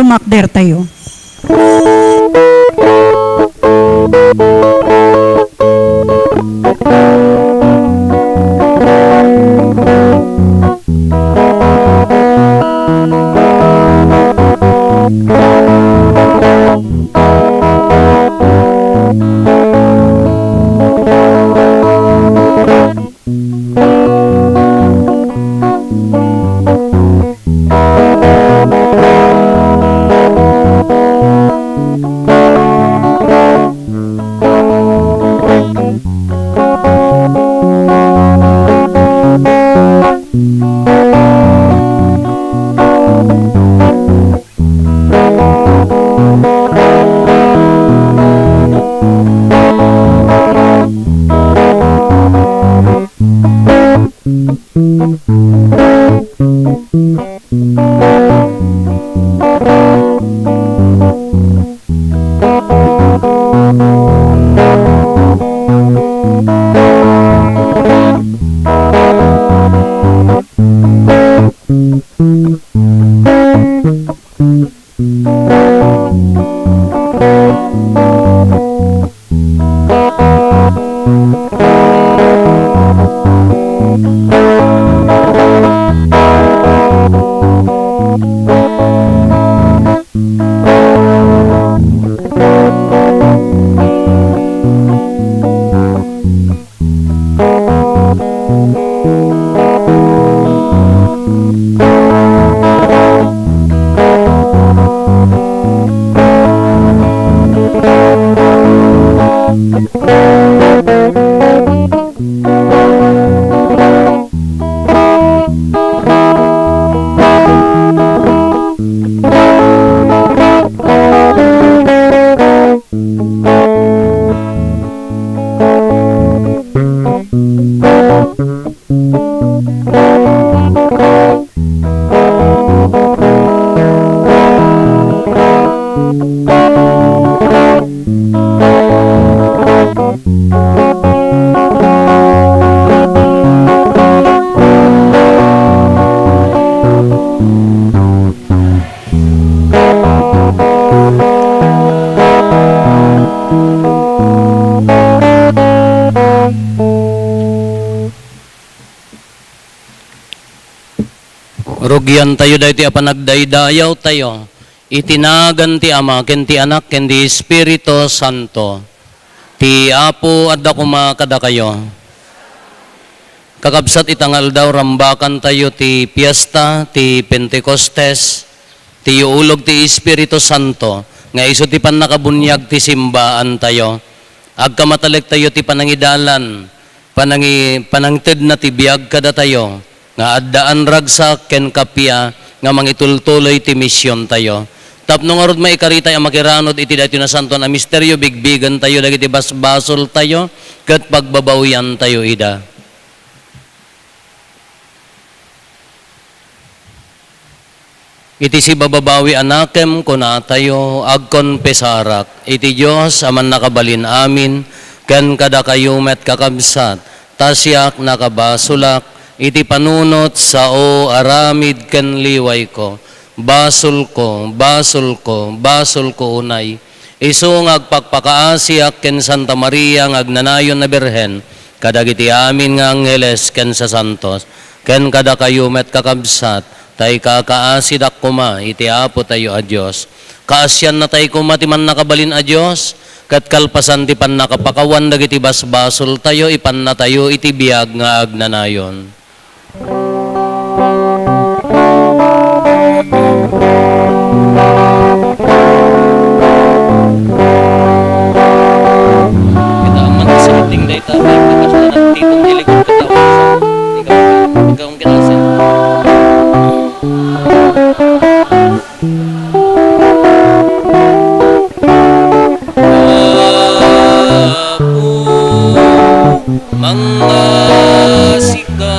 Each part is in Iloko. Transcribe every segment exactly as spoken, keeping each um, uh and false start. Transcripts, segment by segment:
makdertayo. Rugiantayo daytoy a panagdaydayawtayo iti nagan ti Ama, ken ti Anak, ken ti Espiritu Santo. Ti Apo adda koma kadakayo. Kakabsat, ita nga aldaw, rambakantayo ti fiesta ti Pentecostes, ti iulog ti Espiritu Santo, nga isu ti pannakabuniag ti simbaantayo. Agkamatalektayo ti panangidalan, panangi-, panangtedna ti biag kadatayo, nga addaan ragsak ken kappia nga mangitultuloy ti misiontayo. Tapno ngarud maikaritay a makiranod iti daytoy nasantoan a misterio, bigbigentayo dagiti basbasoltayo ket pagbabawiantayo ida. Iti sibababawi a nakem, kunatayo, agkonpesarak iti Dios a Mannakabalin-amin ken kadakayo met, kakabsat, ta siak nakabasolak iti panunot, sao, aramid ken liwayko. Basolko, basolko, basolko unay. Isu nga agpakpakaasiak ken Santa Maria nga agnanayon a Birhen, kadagiti amin nga angheles ken sasantos, ken kadakayo met, kakabsat, ta ikakaasidak koma iti Apotayo a Dios. Kaasiannatay koma ti Mannakabalin a Dios, ket kalpasan ti pannakapakawan dagiti basbasoltayo, ipannatayo iti biag nga agnanayon. Kita man sa ating dayta, dayta, basta nagtipon ti likod ko, tao. Ikaw, ikaw ang kinasin. Apo, mangasika,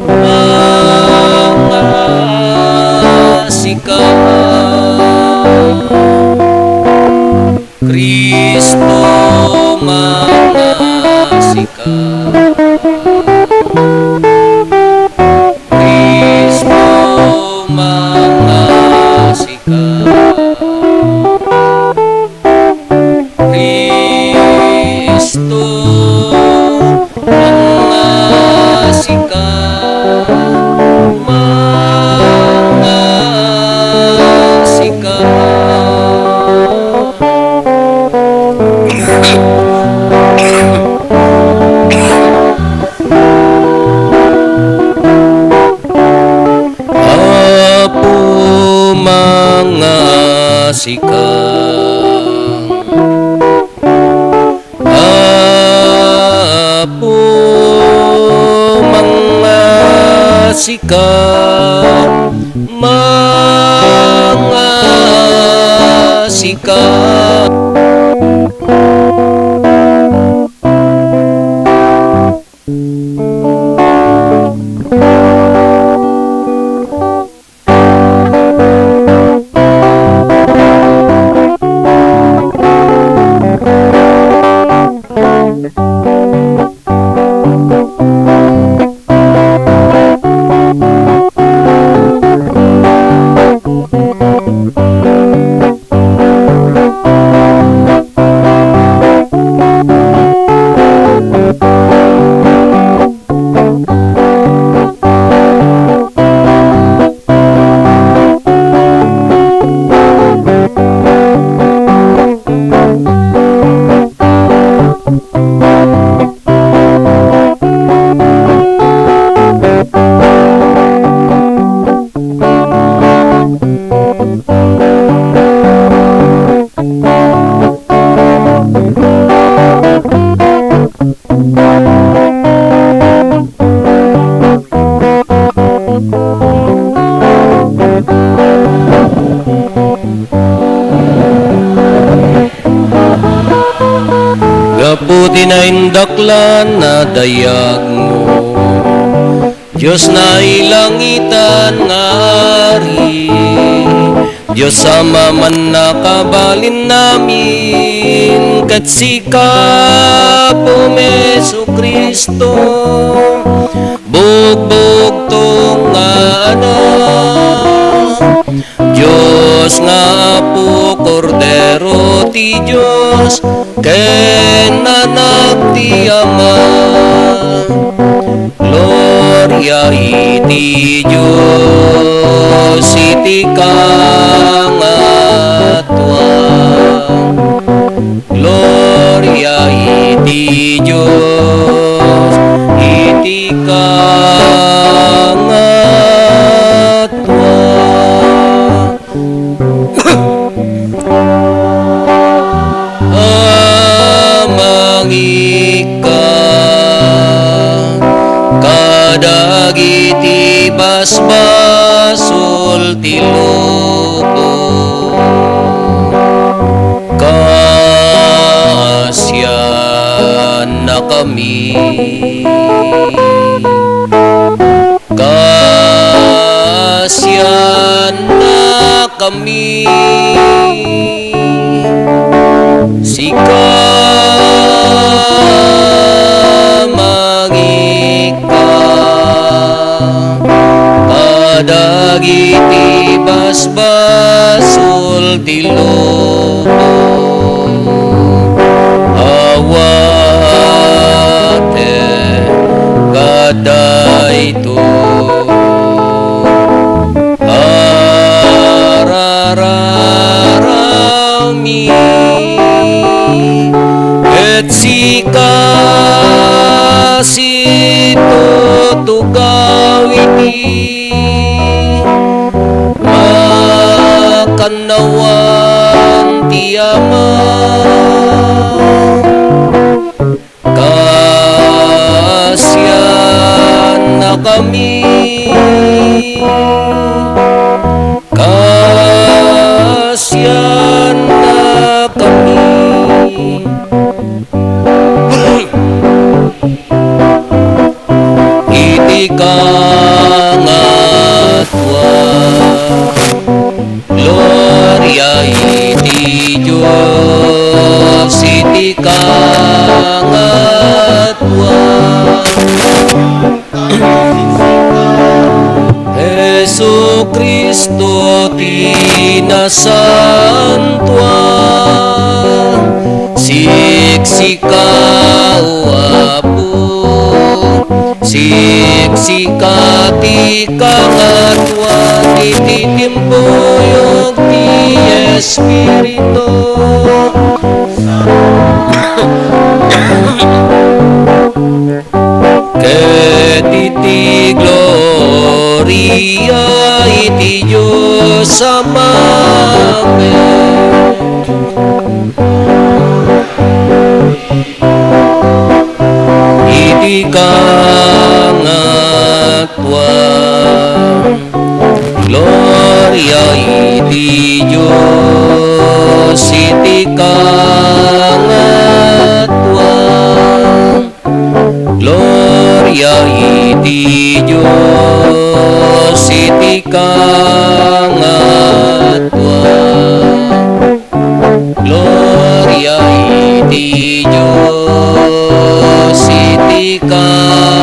mangasika. Cristo, mangasika. Cristo, mangasika. Sika, Apo, mangasika, mangasika. Gapu ti naindaklan a dayagmo, Dios nailangitan nga Ari, Dios Ama, mannakabalinnamin, ket sika, Apom Jesu-Cristo, bugbugtong nga Anak, Dios nga Apo, Kordero ti Dios, ken Anak ti Ama. Gloria iti Dios iti kangatuan. Gloria iti Dios iti kangatuan. Amangika kadagiti basbasol ti lubong. Kaasiannakami. Kaasiannakami. Sika, amangika kadagiti basbasol ti lubong. Awaten kadaytoy a rararammi, ket sika situtugaw iti makannawan ti Ama. Kaasiannakami. Kaasiannakami. Iti kangatuan. Gloria iti Dios iti kangatuan. Jesu-Cristo ti nasantoan, siksika, O Apo, siksika ti kangatuan iti timpuyog ti Espiritu. Ket iti gloria iti Dios Amamin. Gloria iti Dios iti kangatuan. Gloria iti Dios iti kangatuan. Gloria iti Dios iti kangatuan.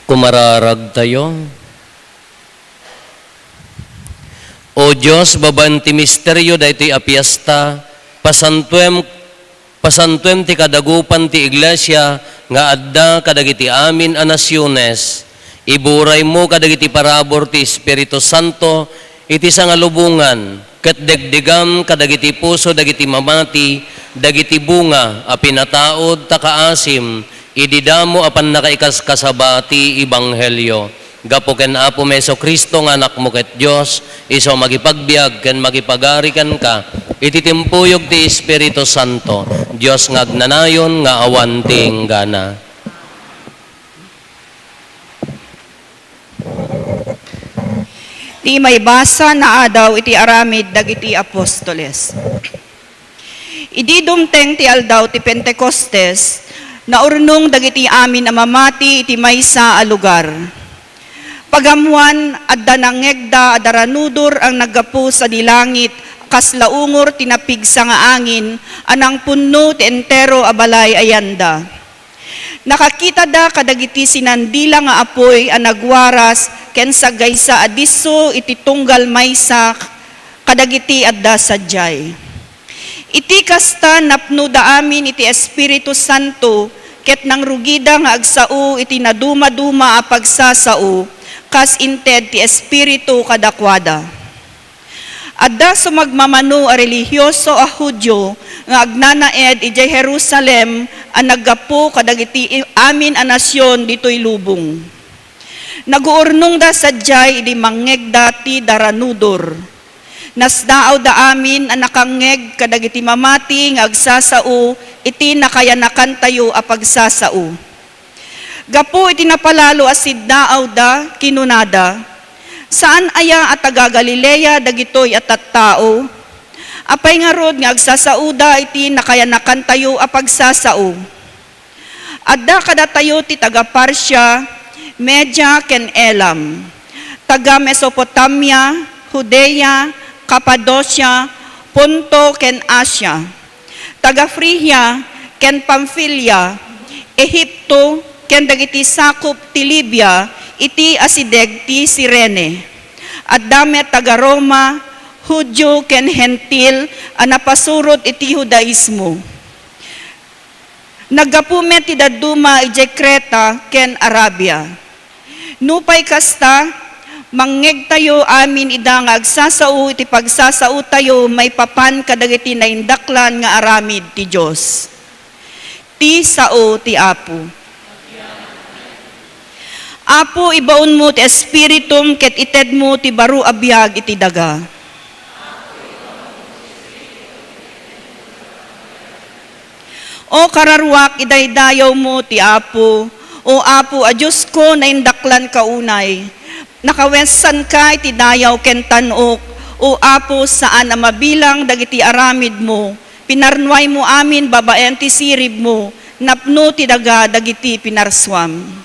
Kumararagtayo. O Dios, babaen ti misterio daytoy a fiesta, pasantuem Pasantuem ti kadagupan ti Iglesia nga adda kadagiti amin a nasiones. Iburaymo kadagiti parabur ti Espiritu Santo iti sangalubongan, ket degdegam kadagiti puso dagiti mamati, dagiti bunga a pinataud ta kaasim idi damo a pannakaikaskasaba ti ebanghelio. Gapu ken Apomi Jesu-Cristo nga Anakmo ket Dios, isu a makipagbiag ken makipagari kenka iti timpuyog ti Espiritu Santo, Dios nga agnanayon nga awan ti inggana. Ti maibasa nga adaw iti aramid dagiti apostoles. Idi dumteng ti aldaw ti Pentecostes, naurnong dagiti amin a mamati iti maysa a lugar. Pagammoan, adda nangngegda a daranudor a naggapu sadi langit, kas laungor ti napigsa nga angin a nangpunno ti entero a balay a yanda. Nakakitada kadagiti sinandila nga apuy a nagwaras ken saggaysa a disso iti tunggal maysa kadagiti adda sadiay. Iti kasta, napnoda amin iti Espiritu Santo ket nangrugida nga agsao iti nadumaduma a pagsasao kas inted ti Espiritu kadakuada. Adda sumagmamano a relihioso a Judio nga agnanaed idiay Jerusalem a naggapu kadagiti i-, amin a nasion ditoy lubong. Naguurnongda sadiay idi mangngegda ti daranudor. Nasdaawda amin a nakangngeg kadagiti mamati nga agsasao iti nakayanakantayo a pagsasao. Gapu iti napalalo a siddaawda, kinunada, "Saan aya a taga-Galilea dagitoy a tattao? Apay ngarud nga agsasaoda iti nakayanakantayo a pagsasao? Adda kadatayo ti taga-Partia, Media, ken Elam, taga-Mesopotamia, Judea, Capadocia, Ponto, ken Asia, taga-Frigia ken Pamfilia, Egipto, ken dagiti sakup ti Libia iti asideg ti Cirene. Adda met taga-Roma, Judio ken Hentil a napasurot iti Judaismo. Naggapu met ti dadduma idiay Creta ken Arabia." Nupay kasta, mangngegtayo amin ida nga agsasao iti pagsasaotayo maipapan kadagiti naindaklan nga aramid ti Dios. Ti sao ti Apo. Apo, ibaonmo ti Espiritum ket itedmo ti baro a biag iti daga. O kararuak, idaydayawmo ti Apo. O Apo a Diosko, naindaklanka unay. Nakawesanka iti dayaw ken tan-ok. O Apo, saan a mabilang dagiti aramidmo. Pinarnuaymo amin babaen ti siribmo. Napno ti daga dagiti pinarsuam.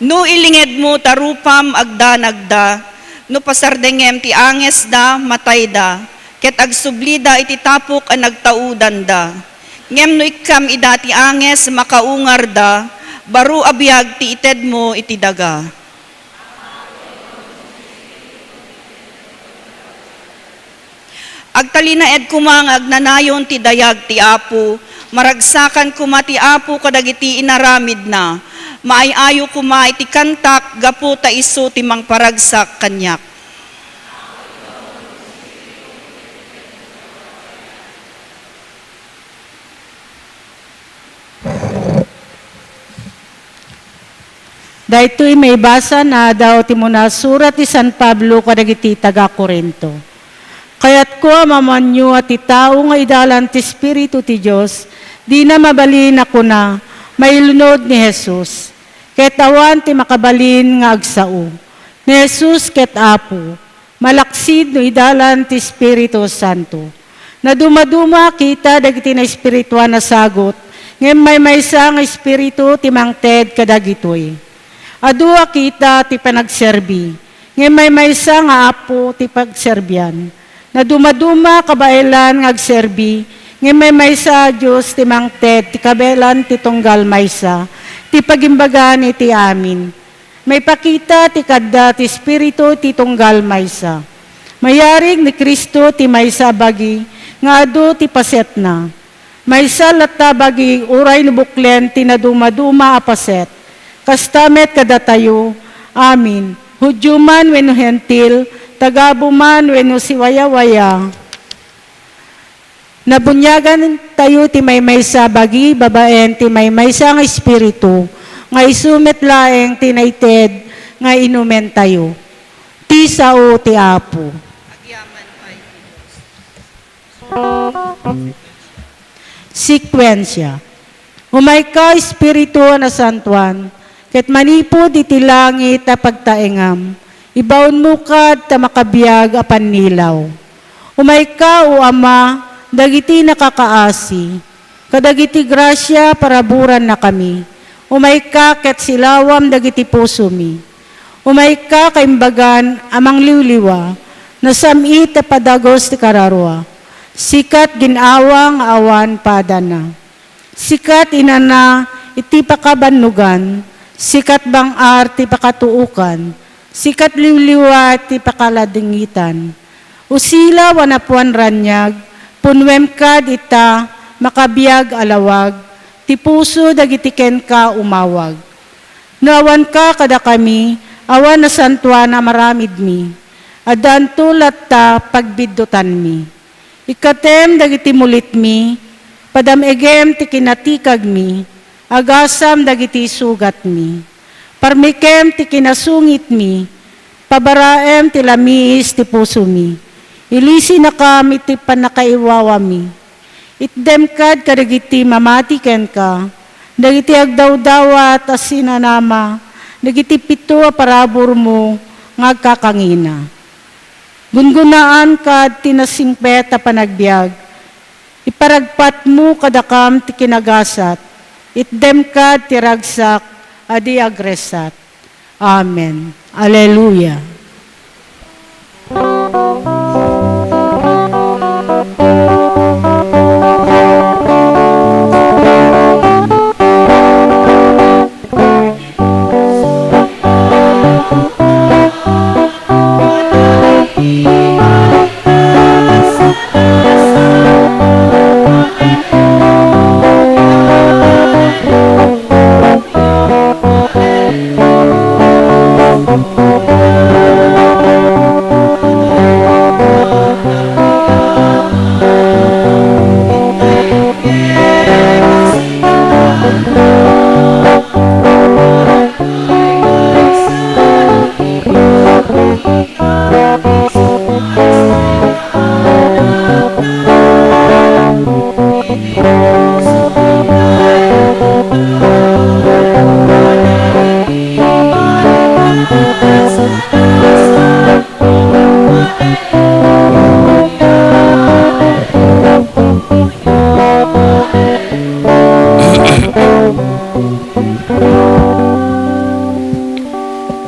No ilingedmo ta rupam, agdanagda, no pasardengem ti angesda, matayda, ket agsublida iti tapok a nagtaudanda. Ngem no ikkam ida ti anges, makaungarda, baro a biag ti itedmo iti daga. Agtalinaed koma nga agnanayon ti dayag ti Apo, maragsakan koma ti Apo kadagiti inaramidna, maay-ayo koma iti kantak gapu ta isu ti mangparagsak kaniak. Daytoy maibasa nga adaw ti munasurat ni San Pablo kadagiti taga-Corinto. Kayat Kua mamanyo a ti tao nga idalan ti Espiritu ti Dios, dina mabalin a kuna, "Mailunod ni Jesus." Ket awan ti makabalin nga agsao. Ni Jesus ket Apo, malaksid no idalan ti Espiritu Santo. Nadumaduma kita dagiti naespirituan a sagut, ngem maymaysa nga Espiritu ti mangted kadagitoy. Adu a kita ti panagserbi, ngem maymaysa nga Apo ti pagserbian. Nadumaduma kabaelan nga agserbi, ngem maymaysa a Dios ti mangted ti kabaelan ti tunggal maysa, ti pagimbagan iti amin. Maipakita ti kadda ti Espiritu ti tunggal maysa. Mayarig ni Cristo ti maysa a bagi nga adu ti pasetna. Maysa latta bagi uray no buklen ti nadumaduma a paset. Kasta met kadatayo, amin, Judio man wenno Hentil, tagabu man wenno siwayawaya. Nabuniagan tayo ti maymaysa a bagi babaen ti maymaysa nga Espiritu, nga isu met laeng ti naited nga inumen tayo. Ti sao ti Apo. Agyaman pay ti Dios. Sekuensia. Umayka, Espiritu a Nasantoan, ket manipud iti langit a pagtaengam, ibaonmo kad ta makabiag a pannilaw. Umayka, O Ama, dagiti nakakaasi, kadagiti grasia paraburannakami. Umayka ket silawam dagiti pusomi. Umayka kaimbagan a mangliwliwa, nasam-it a padagus ti kararua. Sikat gin-awa nga awan padana. Sikat inana iti pakabannogan, sikat bang-ar ti pakatuokan, sikat liwliwa ti pakaladingitan. Usilaw a napuan raniag, punnuem kad ita makabiag a lawag, ti puso dagiti kenka umawag. No awanka kadakami, awan nasantoan a maramidmi. Addanto latta pagbiddutanmi. Ikkatem dagiti mulitmi, padam-egem ti kinatikagmi, agasam dagiti sugatmi. Parmekem ti kinasungitmi, pabaraem ti lamiis ti pusomi. Ilisinakam iti pannakaiwawami. Itdem kad kadagiti mamati kenka, dagiti agdawdawat a sinanama, dagiti pito a paraburmo nga agkakangina. Gungunaan kad ti nasingpet a panagbiag. Iparagpatmo kadakam ti kinagasat. Itdem kad ti ragsak a di agresat. Amen. Alleluia.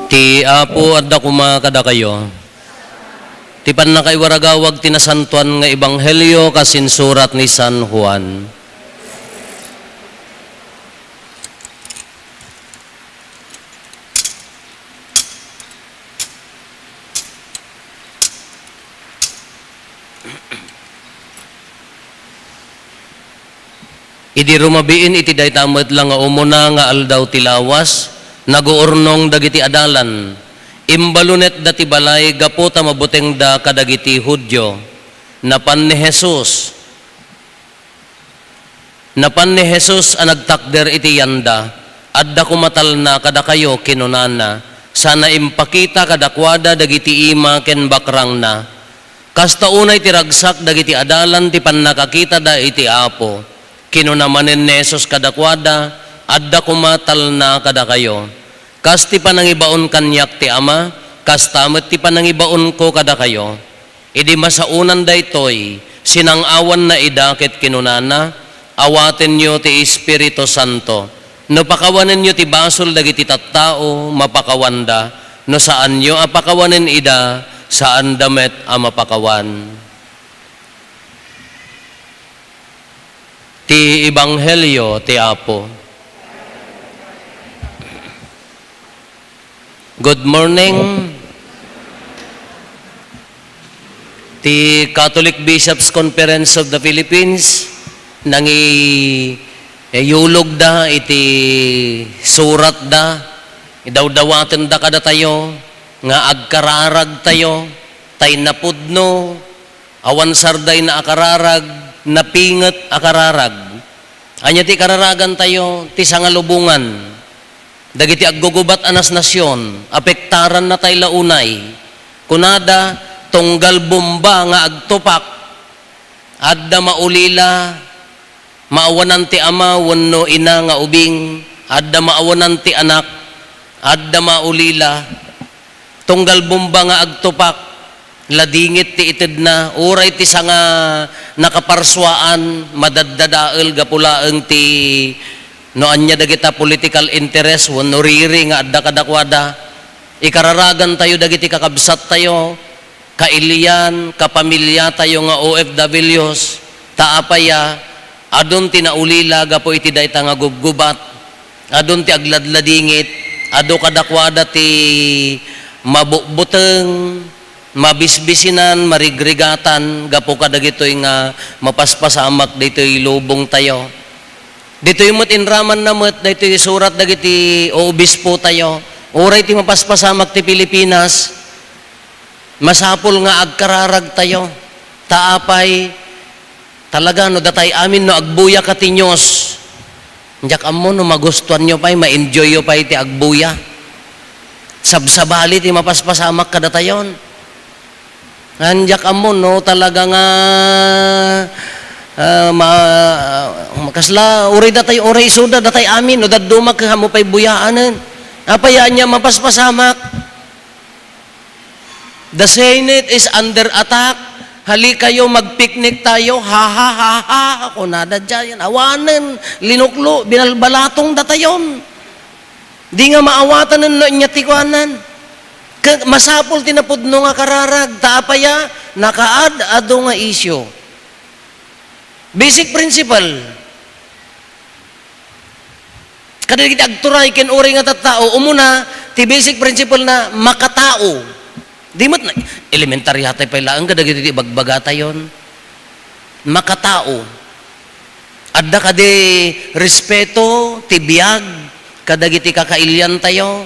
Ti Apo adda koma kadakayo. Ti pannakaiwaragawag ti nasantoan nga ebanghelio kas insurat ni San Juan. Idi rumabiin iti dayta met la nga umuna nga aldaw ti lawas, naguurnong dagiti adalan. Imbalunetda ti balay gapu ta mabutengda kadagiti Judio. Napan ni Jesus. Napan ni Jesus a nagtakder iti yanda. "Adda koma talna kadakayo," kinunana, sana impakita kadakuada dagiti ima ken bakrangna. Kasta unay ti ragsak dagiti adalan ti pannakakitada iti Apo. Kinuna manen ni Jesus kadakuada, "Adda koma talna kadakayo. Kas ti panangibaon kaniak ti Ama, kasta met ti panangibaonko kadakayo." Idi masaonan daytoy, sinang-awanna ida ket kinunana, "Awatenyo ti Espiritu Santo. No pakawanenyo ti basol dagiti tattao, mapakawanda. No saanyo a pakawanen ida, saanda met a mapakawan." Ti Ebanghelio ti Apo. Good morning. Ti Catholic Bishops' Conference of the Philippines, nangi-, eh, yulogda iti suratda, idawdawatenda kadatayo nga agkararagtayo, tay napudno, awan sarday na a kararag, napinget a kararag. Ania ti kararagantayo? Ti sangalubongan dagiti aggugubat a nasnasion, apektarannatay la unay. Kunada, tunggal bomba nga agtupak, adda maulila, maawanan ti ama wenno ina nga ubing, adda maawanan ti anak, adda maulila. Tunggal bomba nga agtupak, ladingit ti itedna, uray ti sanga nakaparsuaan, madaddadael gapu laeng ti no ania dagita political interest wenno riri nga adda kadakuada. Ikararagantayo dagiti kakabsattayo, kailian, kapamiliatayo nga O F Ws, ta apay a, adun ti naulila gapu iti dayta nga gubgubat, adun ti agladladingit, adu kadakuada ti mabutbuteng, mabisbisinan, marigrigatan gapu kadagitoy nga mapaspasamak ditoy lubongtayo. Ditoy met inramanna met daytoy surat dagiti oobispotayo. Uray ti mapaspasamak ti Pilipinas, masapul nga agkararagtayo. Ta apay, talaga, no datay amin no agbuya ka ti news, diak ammo no magustuanyo pay, ma-enjoyyo pay ti agbuya. Sabsabali ti mapaspasamak kadatayon. Ngan diak ammo no talaga nga, ah, ma-, kasla, uray datay, uray isuda datay amin, no dadduma ket ammo pay buyaanen. Apay ania mapaspasamak? The Senate is under attack. Halikayo, mag-picnic tayo. Ha, ha, ha, ha. Kunada diay, awanen, linuklo, binalbalatong datayon. Di nga maawatanen no ania ti kuanan. Ke-, masapul ti napudno nga kararag. Ta apay a, nakaad-adu nga isyu. Basic principle. Kadagiti agturay ken uray nga tattao, umuna, ti basic principle na makatao. Di met na, elementarya tay pay laeng kadagiti ibagbagatayon. Makatao. Adda kadi respeto, ti biag, kadagiti kakailiantayo.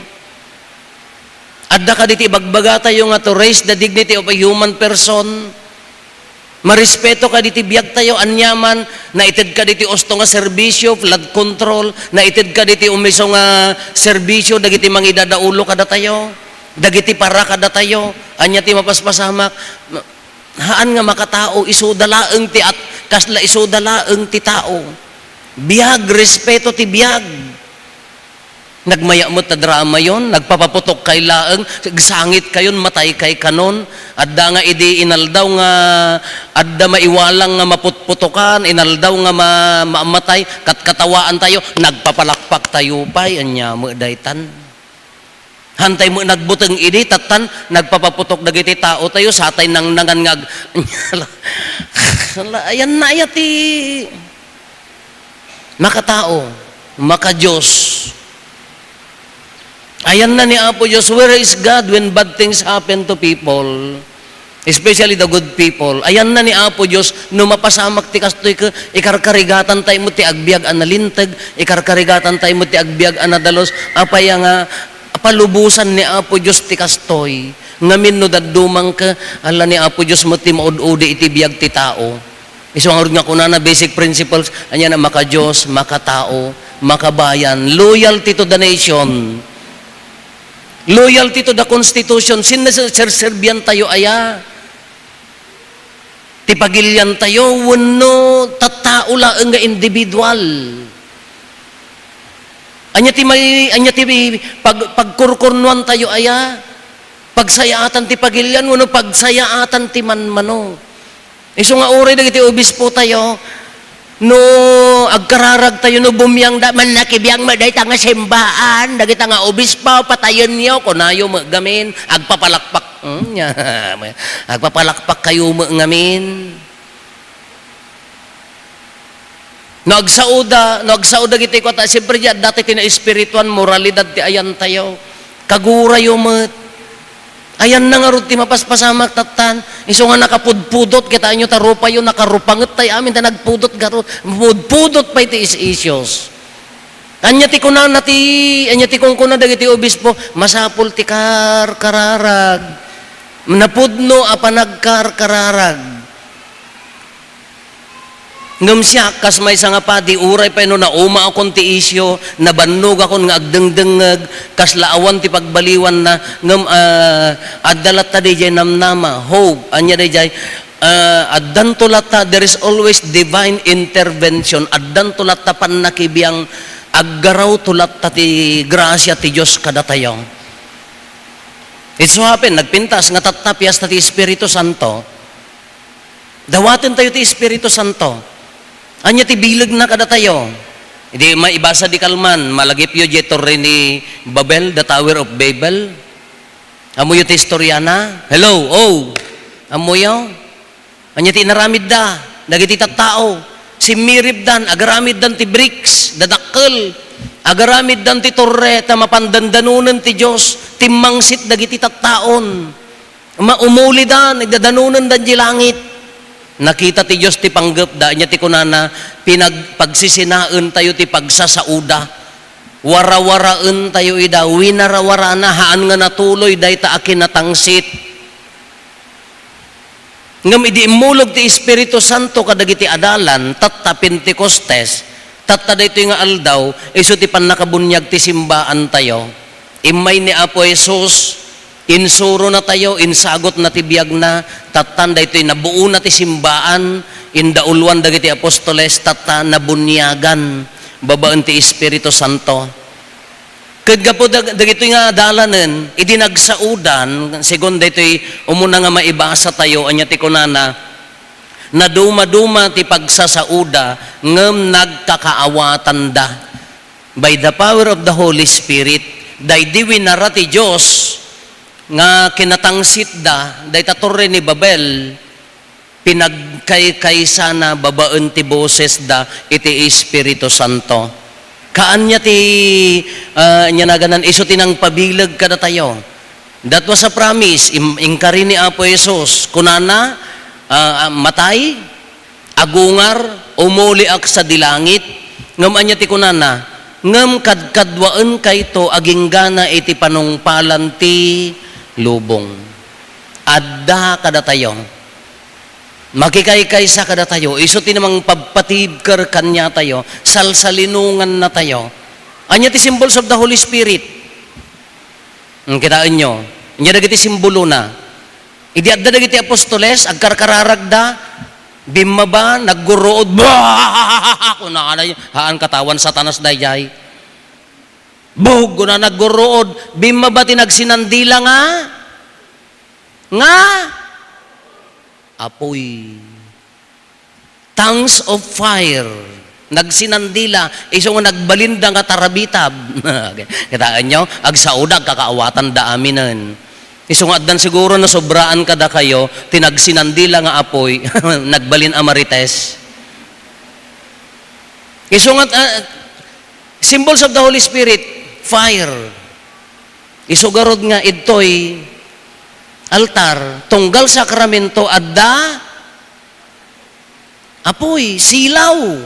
Adda kadi ti ibagbagatayo nga to raise the dignity of a human person. Marespeto kadi ti biagtayo, aniaman, naited kadi ti usto nga serbisyo, flood control, naited kadi ti umiso nga serbisyo dagiti mangidadaulo kadatayo, dagiti para kadatayo, ania ti mapaspasamak? Haan nga makatao, isuda laeng ti at-, kasla isuda laeng ti tao. Biag, respeto ti biag. Nagmaya met ta dramayon, nagpapaputokkay laeng, agsangitkayon, mataykay kanon. Adda nga idi inaldaw nga adda maiwalang nga maputputokan, inaldaw nga ma-, mamatay, katkatawaantayo, nagpapalakpaktayo pay, ania met daytan. Hantay met nagbuteng idi, tattan, nagpapaputok dagiti taotayo, satay nangnangan nga ag-, ayanna aya ti makatao, maka-Dios. Ayanna ni Apo Dios, where is God when bad things happen to people? Especially the good people. Ayanna ni Apo Dios, no mapasamak ti kastoy ket ikarkarigatantay met ti agbiag a nalinteg, ikarkarigatantay met ti agbiag a nadalus. Apay a nga palubosan ni Apo Dios ti kastoy? Ngamin no daddumang ket, ala ni Apo Dios met ti maud-udi iti biag ti tao. Isu ngarud nga kunana, basic principles, ania na, maka-Dios, makatao, makabayan, loyalty to the nation, loyalty to the constitution. Sinna serserbiantayo aya? ti pagiliantayo wenno tattao laeng nga individual? Ania ti may, ania ti pag-, pagkurkurnoantayo aya? Pagsayaatan ti pagilian wenno pagsayaatan ti manmano? Isu nga uray dagiti obispotayo, no agkararagtayo, no bumiangda, "Mannakibiang met dayta nga simbaan, dagita nga obispo, patayenyo," kunayo met gamin, agpapalakpak. Hmm, nya, agpapalakpak kayo met ngamin. No agsauda, no agsauda dagiti kuata, siyempre, di adda ti naespirituan, moralidad ti ayantayo. Kagurayo met. Ayanna ngarud ti mapaspasamak tattan. Isu nga nakapudpudot, kitaenyo ta rupayo, nakarupanget tay amin, ta nagpudot garud. Pudpudot pay ti is-isyos. Ania ti kunana ti, ania ti kunkuna dagiti obispo, masapul ti karkararag. Napudno a panagkarkararag. Ngem siak, kas maysa nga padi, uray pay no naumaakon ti isyu, nabannogakon nga agdengdengngeg, kasla awan ti pagbaliwanna, ngem, ah, adda latta daydiay namnama, hope, ania daydiay, ah, addanto latta, there is always divine intervention, addanto latta pannakibiang, aggarawto latta ti grasia ti Dios kadatayo. It so happen, nagpintas nga tatta, piasta ti Espiritu Santo. Dawatentayo ti Espiritu Santo. Ania ti bilegna kadatayo? Idi maibasa di kalman, malagipyo diay torre ni Babel, the Tower of Babel. Ammoyo ti istoriana? Hello, oh. Ammoyo? Ania ti inaramidda dagiti tattao? Simmiripdan, agaramiddan ti bricks, dadakkel. Agaramiddan ti torre, ta mapan dandanonen ti Dios, timmangsit dagiti tattaon. Ma-, umulidan, igdadanonenda diay langit. Nakita ti Dios ti panggepda, ania ti kunana, pinag-, pagsisinaentayo ti pagsasauda. Warawaraentayo ida, winarawarana, haan nga natuloy dayta a kinatangsit. Ngem idi immulog ti Espiritu Santo kadagiti adalan, tatta Pentecostes, tatta daytoy nga aldaw, isu ti pannakabuniag ti simbaantayo. Immay ni Apo Jesus, insuronatayo, insagotna ti biagna, tattan daytoy nabuona ti simbaan, indauluan dagiti apostoles, tatta nabuniagan babaen ti Espiritu Santo. Ket gapu dag-, dagitoy nga adalanen, idi nagsaudan, segun daytoy umuna nga maibasatayo, ania ti kunana, nadumaduma ti pagsasauda, ngem nagkakaawatanda. By the power of the Holy Spirit, daydi winara ti Dios nga kinatangsitda, dayta torre ni Babel, pinagkaykaysana babaen ti bosesda iti Espiritu Santo. Kaanya ti, ah, ania naganan, isu ti nangpabileg kadatayo. That was a promise. Im-, inkari ni Apo Jesus. Kunana, ah, ah, "Matay, agungar, umuliak sadi langit." Ngem ania ti kunana? "Ngem kadkaduaenkayto aginggana iti panungpalan ti lubong." Adda kadatayo. Makikaykaysa kadatayo, isu ti mangpabpatibker kaniatayo, salsalinongannatayo. Ania ti symbols of the Holy Spirit? Hmm, kitaenyo. Ania dagiti simbolona? Idi adda dagiti apostoles, agkarkararagda, bimmaba, nagguruod, "Bah!" Kunana, haan katawan Satanas daydiay. "Bug!" Kuna, nagguruod, bimmaba ti nagsinandila nga, nga apuy. Tongues of fire. Nagsinandila, isu nga nagbalinda nga tarabitab. Kitaenyo? Agsauda, agkakaawatanda aminen. Isu nga addan siguro nasobraan kadakayo, ti nagsinandila nga apuy, nagbalin a marites. Isu nga, ah, symbols of the Holy Spirit, fire. Isu garud nga idtoy altar, tunggal sakramento, adda apuy, silaw.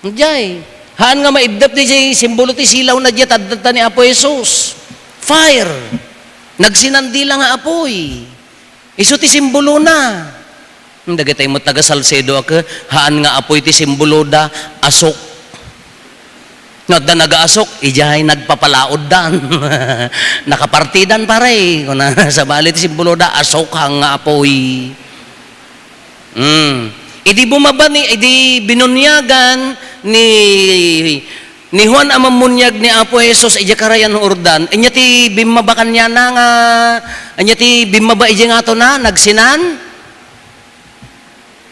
Jay, haan nga maibdep ti jay simbolo ti silaw na jay tadta ni Apo Jesus. Fire. Nagsinandila nga apuy. Isu ti simbolona. Hmm, dagitay met taga Salcedo a ke, haan nga apuy ti simboloda, asok. No adda nagaasok, idiay nagpapalaoddan. Nakapartidan, pare. Kuna, sabali ti simboloda, asok haan nga apuy. Hmm. Idi bumaba ni, idi binunyagan ni, ni Juan a Mammuniag ni Apo Jesus idiay karayan Jordan, ania ti bimmaba kaniana nga, ania ti bimmaba idiay ngatona, nagsinan?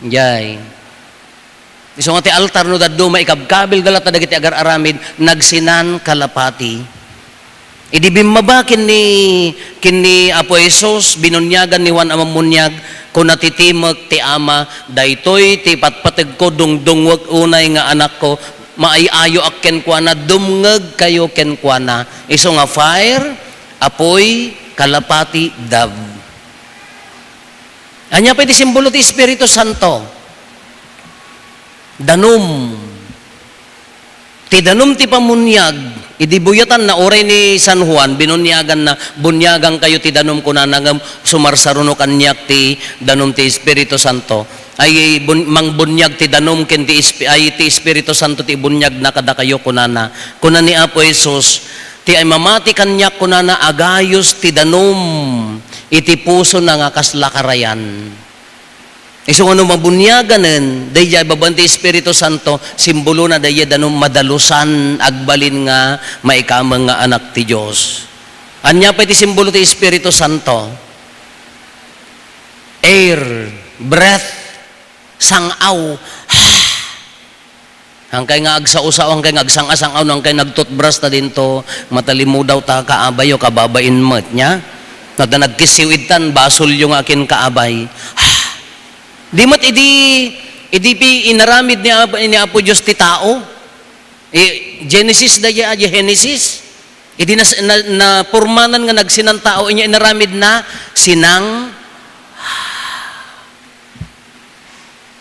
Jay. Isu nga ti altar no dadduma, ikabkabilda latta dagiti agar-aramid, nagsinan kalapati. Idi bimmaba ken ni, ken ni Apo Jesus, binunyagan ni Juan a Mammuniag, kuna ti timek ti Ama, "Daytoy ti patpategko, dungdungwek unay nga Anakko, maay-ayoak kenkuana, dumngegkayo kenkuana." Isu nga fire, apuy, kalapati, dove. Ania pay ti simbolo ti Espiritu Santo? Danum. Ti danum ti pammuniag, idi buyatanna, uray ni San Juan, binunyaganna, "Bunyagankayo ti danum," kunana, ngem sumarsaruno kaniak ti danum ti Espiritu Santo. Ay, bun-, mangbunnyag ti danum ken ti Esp-, ay, ti Espiritu Santo ti ibunyagna kadakayo, kunana. Kuna ni Apo Jesus, "Ti ay mamati kaniak," kunana, "agayus ti danum iti pusona nga kasla karayan." Isu nga no mabuniaganen, daydiay babaen ti Espiritu Santo, simbolona daydiay danum madalusan, agbalin nga maikameng nga anak ti Dios. Ania pay ti simbolo ti Espiritu Santo? Air, breath, sang-aw. Hankay nga agsao-sao, hankay nga agsang-asang-aw, hankay nagtutbras ta dinto, matalimudaw ta kaabayo, kababain met, nia? Adda nagkissiw ittan, basolyo nga akin kaabay. Di met idi, idi pi-, inaramid ni Apo, ni Apo Dios ti tao. I, Genesis da, ya, ya Genesis. Idi nas-, na, napormanan nga nagsinan tao, inya inaramid na, sinang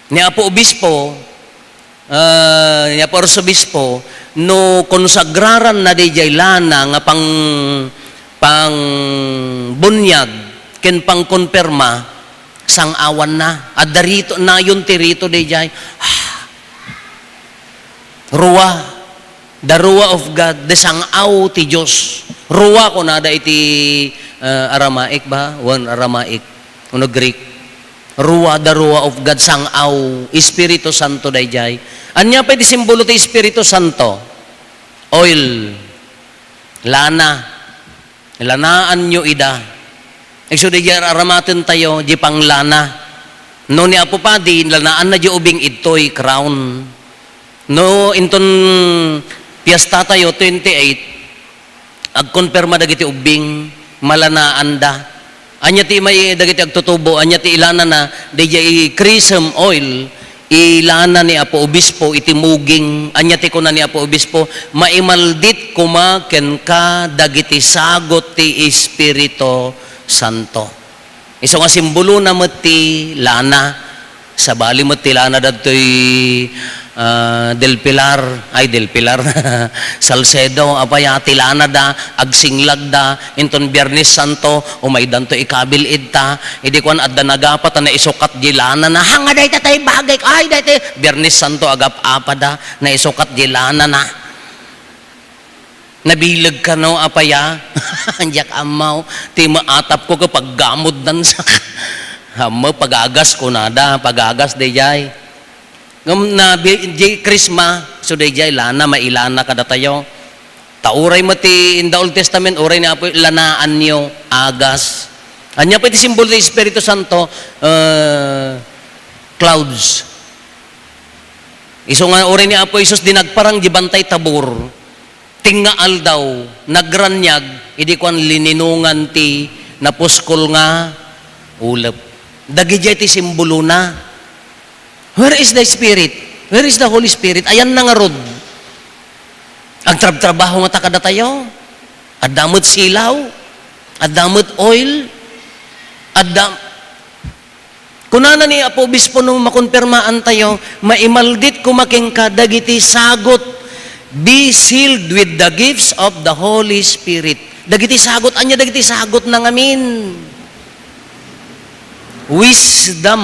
Ni Apo Obispo, ah, ni Apo Arsobispo, no konsagraran na daydiay lana nga pang-, pangbunyag ken pangkonperma, sang-awan na. Adda rito, nayon ti rito daydiay. Rua. The Ruah of God, the sang-aw ti Dios. Ruah kunada iti, ah, Aramaic ba? Wen Aramaic. Wenno Greek. Ruah, the Ruah of God, sang-aw, Espiritu Santo daydiay. Ania pay ti simbolo ti Espiritu Santo? Oil. Lana. Lanaanyo ida. Isu di ar-, aramatentayo, di panglana. No ni Apo Padi, lanaanna di ubing, idtoy crown. No inton piestatayo, twenty-eight, agkonperma dagiti ubbing, malanaanda. Ania ti may dagiti agtutubo, ania ti ilanana, daydiay chrism oil, ilana ni Apo Obispo iti muging. Ania ti kuna ni Apo Obispo? "Maimaldit koma kenka dagiti sagut ti Espiritu Santo." Isu nga simbolona met ti lana. Sabali met ti lana dadtoy, ah, Del Pilar. Ay, Del Pilar. Salcedo. Apay a, ti lana da, agsinglagda. Inton Biernes Santo, umaydanto ikabil-idta. Idi kuan, adda nagapa ta naisukat di lana na. "Hanga dayta tay bagay." Ay, dayta Biernes Santo, agap-apada. Naisukat di lana na. Nabileg kano, apay a? Diak ammo. Ti maatap ko ket paggamod dan sa ammo, pagagas kunada, pagagas daydiay. Ngem na bi-, di Krisma, so daydiay lana, mailana kadatayo. Ta uray met ti in the Old Testament, uray ni Apo, lanaanyo, agas. Ania pay ti simbolo ti Espiritu Santo? Eh, clouds. Isu nga uray ni Apo Jesus di nagparang di Bantay Tabor, tengnga aldaw, nagraniag, idi kuan lininongan ti napuskol nga ulep. Dagidiay ti simbolona. Where is the Spirit? Where is the Holy Spirit? Ayanna ngarud? Agtrabtrabaho ngata kadatayo? Adda met silaw? Adda met oil? Adda, kunana ni Apo Obispo no makonpermaantayo, "Maimaldit koma kenka dagiti sagut, be sealed with the gifts of the Holy Spirit." Dagiti sagut, ania dagiti sagutna ngamin? Wisdom.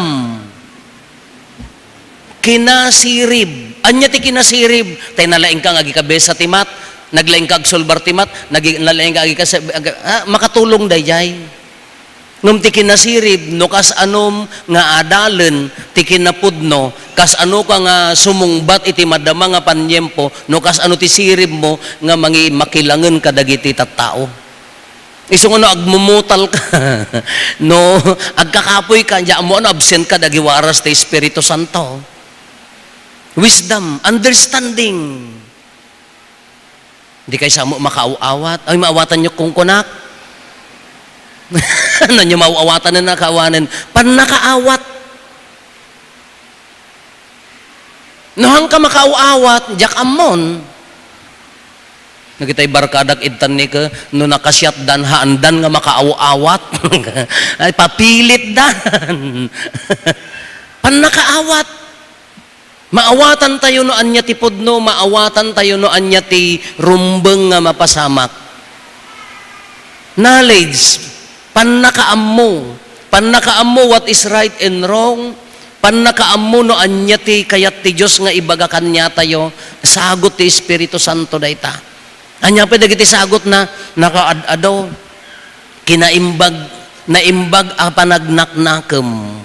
Kinasirib. Ania ti kinasirib? Tay nalaingka nga agikabesa ti mat, naglaingka agsolbar ti mat, nagi-, nalaingka agikasa-, aga-, ah, makatulong daydiay. Ngem ti kinasirib, no kasano nga adalen ti kinapudno, kasano ka nga sumungbat iti madama nga paniempo, no kasano ti siribmo nga mangi-, makilangen kadagiti tattao. Isu nga no agmumutal ka, no agkakapoy ka, diay ammo no absent ka dagiti waras ti Espiritu Santo. Wisdom, understanding. Dikay sa ammo makaaw-awat. Ay, maawatanyo kungkunak. Nanyo maaw-awatan na nakawanen. Pannakaawat. No, haanka makaaw-awat, diak ammon. Dagitay barkadak itdan ni ke, no nakasiatdan, haandan nga makaaw-awat. Ay, papilitdan. Pannakaawat. Maawatantayo no ania ti pudno, maawatantayo no ania ti rumbeng nga mapasamak. Knowledge, pannakaammo. Pannakaammo what is right and wrong. Pannakaammo no ania ti kayat ti Dios nga ibaga kaniatayo. Sagut ti Espiritu Santo dayta. Ania pay dagiti sagutna? Nakaad-ado. Kinaimbag, naimbag a panagnaknakem.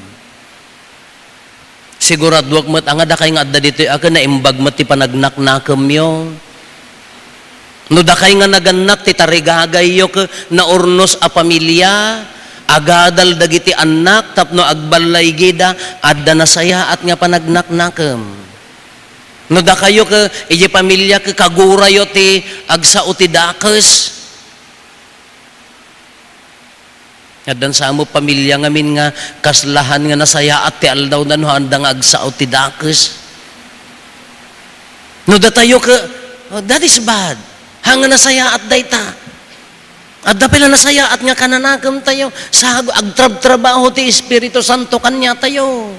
Siguraduak met a nga dakay nga adda ditoy a ken naimbag met ti panagnaknakemyo. No dakay nga nagannak ti tarigagayyo ken naurnos a pamilia, agadal dagiti annak tapno agballaygida, adda nasayaat nga panagnaknakem. No dakayo ken idiay pamilia ken kagurayo ti agsao ti dakes, Addan sa met pamilia ngamin nga kaslahan nga nasayaat ti aldawna no haanda nga agsao ti dakes. No datayo ke, "Oh, that is bad." Haan nga nasayaat dayta. Adda pay la nasayaat nga kananakemtayo. Sa agtrabtrabaho ti Espiritu Santo kaniatayo.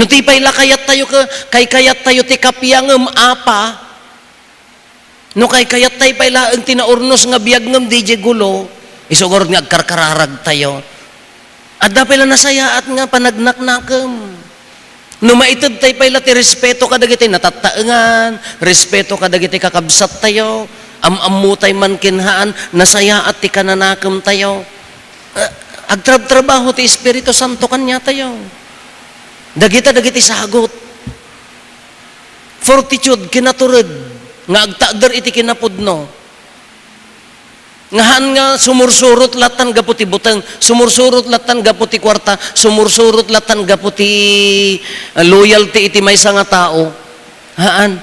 No ti pay la kayattayo ke, kaykayattayo ti kapiangem, apa, No kaykayattay pay laeng ti naurnos nga biag ngem diay gulo, isu ngarud nga agkarkararagtayo. Adda pay la nasayaat nga panagnaknakem. No maitedtay pay la ti respeto kadagiti natattaengan, respeto kadagiti kakabsattayo, am-ammotay man ken haan, nasayaat ti kananakemtayo. Ah, agtrabtrabaho ti Espiritu Santo kaniatayo. Dagita dagiti sagut. Fortitude, kinatured, nga agtakder iti kinapudno. Nga haan nga sumursurot latan gapu ti buteng, sumursurot latan gapu ti kuarta, sumursurot latan gapu ti, ah, loyalty iti maysa nga tao. Haan.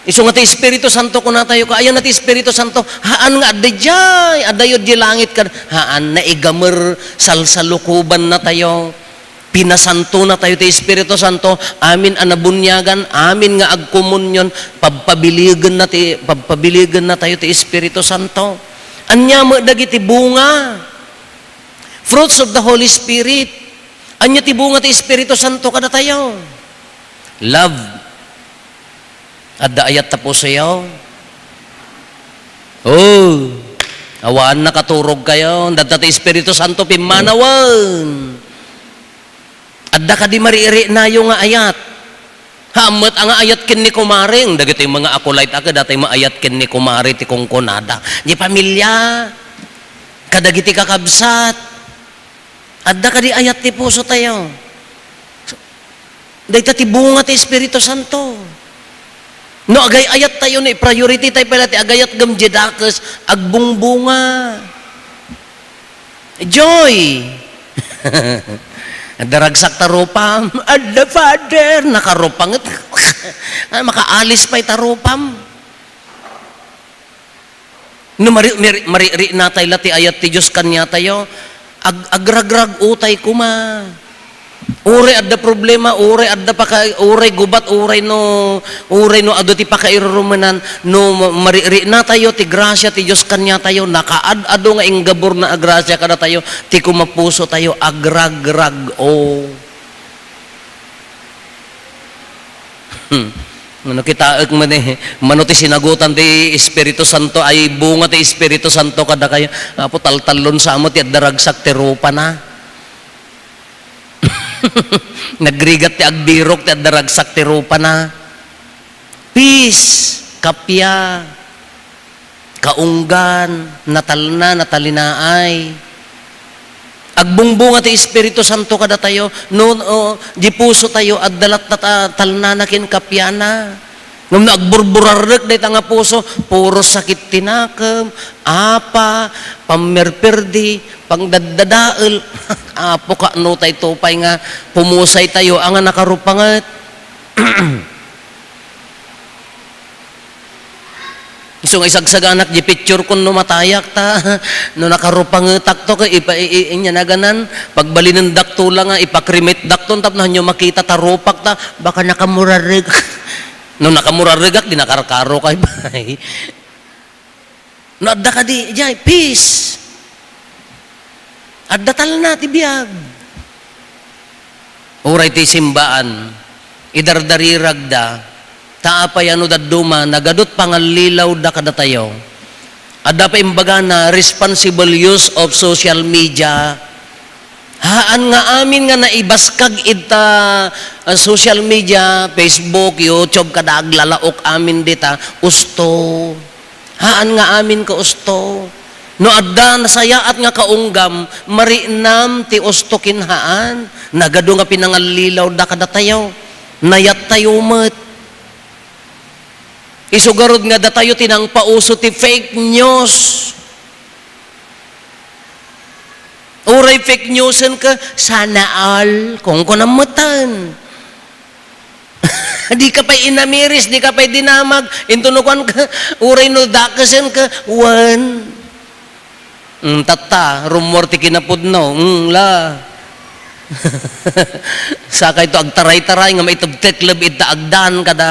Isu nga ti Espiritu Santo, kunatayo, "Kaayan na ti Espiritu Santo?" Haan nga, "Adda diay, addayo diay langit kad." Haan, naigamer, salsalukoban natayo. Pinasanto natayo ti Espiritu Santo, amin a nabuniagan, amin nga agkomunion, pagpabiligen na ti, pagpabiligen natayo ti Espiritu Santo. Ania met dagiti bunga? Fruits of the Holy Spirit. Ania ti bunga ti Espiritu Santo kadatayo? Love. Adda ayat ta pusoyo? Oh, awan nakaturogkayo. Dayta ti Espiritu Santo pimmanawen. Adda kadi mariirinayo nga ayat? Haan met a nga ayat ken ni kumaring. Dagitoy mga acolyte a kadatayo maayat ken ni kumare ti kunkunada. Di pamilia, kadagiti kakabsat. Adda kadi ayat ti pusotayo? Dayta ti bunga ti Espiritu Santo. No agay-ayattayo, no i-priority tayo pala ti agayat ngem diay dakes, agbungbunga. Joy! Adda ragsak ta rupam. Adda, Father! Nakarupanget. Ay, makaalis pay ta rupam. No mari-, mari-, maririnatay la ti ayat ti Dios kaniatayo, ag-, agrag-rag-otay koma. Uray adda problema, uray adda paka-, uray gubat, uray no, uray no adu ti pakairurumenan, no ma-, maririnatayo ti grasia ti Dios kaniatayo, nakaad-adu nga inggaburna a grasia kadatayo, ti kumapusotayo, agrag-rag-o. Hmm. Ano kitaek man eh, mano ti sinagutan ti Espiritu Santo, ay bunga ti Espiritu Santo kadakayo. Apo, taltallon sa amo ti adda ragsak ti rupana. Nagrigat ti agbirok ti adda ragsak ti rupana. Peace, kappia. Kaunggan, natalna, natalinaay. Agbungbunga ti Espiritu Santo kadatayo, no, o, di pusotayo, adda latta ta-, talnana ken kapiana. Ngem no agburburarrek dayta nga puso, puro sakit ti nakem, apa, pammerperdi, pangdaddadael. Apo, kaano tay to pay nga pumusay tayo, a nga nakarupanget. Isu nga isagsaganak di picture kun no matayak ta, no nakarupangetak to, ket ipa-, i-, i-, inya naganan, pagbalinendak to la nga, ipakrimitdak to, tapno hanyo makita ta rupak ta, baka nakamurarreg. No nakamurarregak, di nakarkaro kay bay. No adda kadi, jay, peace. Adda talna ti biag. Uray ti simbaan, idardariragda, ta apay a no dadduma, nagadut pangallilawda kadatayo. Adda pay imbagana, responsible use of social media. Haan nga amin nga naibaskag ita, ah, social media, Facebook, YouTube, kada aglalaok amin dita, usto. Haan nga amin ka usto. No adda nasayaat nga kaunggam, marinam ti usto ken haan. Nagadu nga pinangallilawda kadatayo. Nayattayo met. Isu garud nga datayo ti nangpauso ti fake news. Uray fake newsen ka, sana all, kunkunam metten. Di ka pay inamiris, di ka pay dinamag, into no kuan ka, uray no dakesen ka, wen. Mm, tatta, rumor ti kinapudno, mm, la. Sakay to agtaray-taray nga maitubtekleb ita agdan kada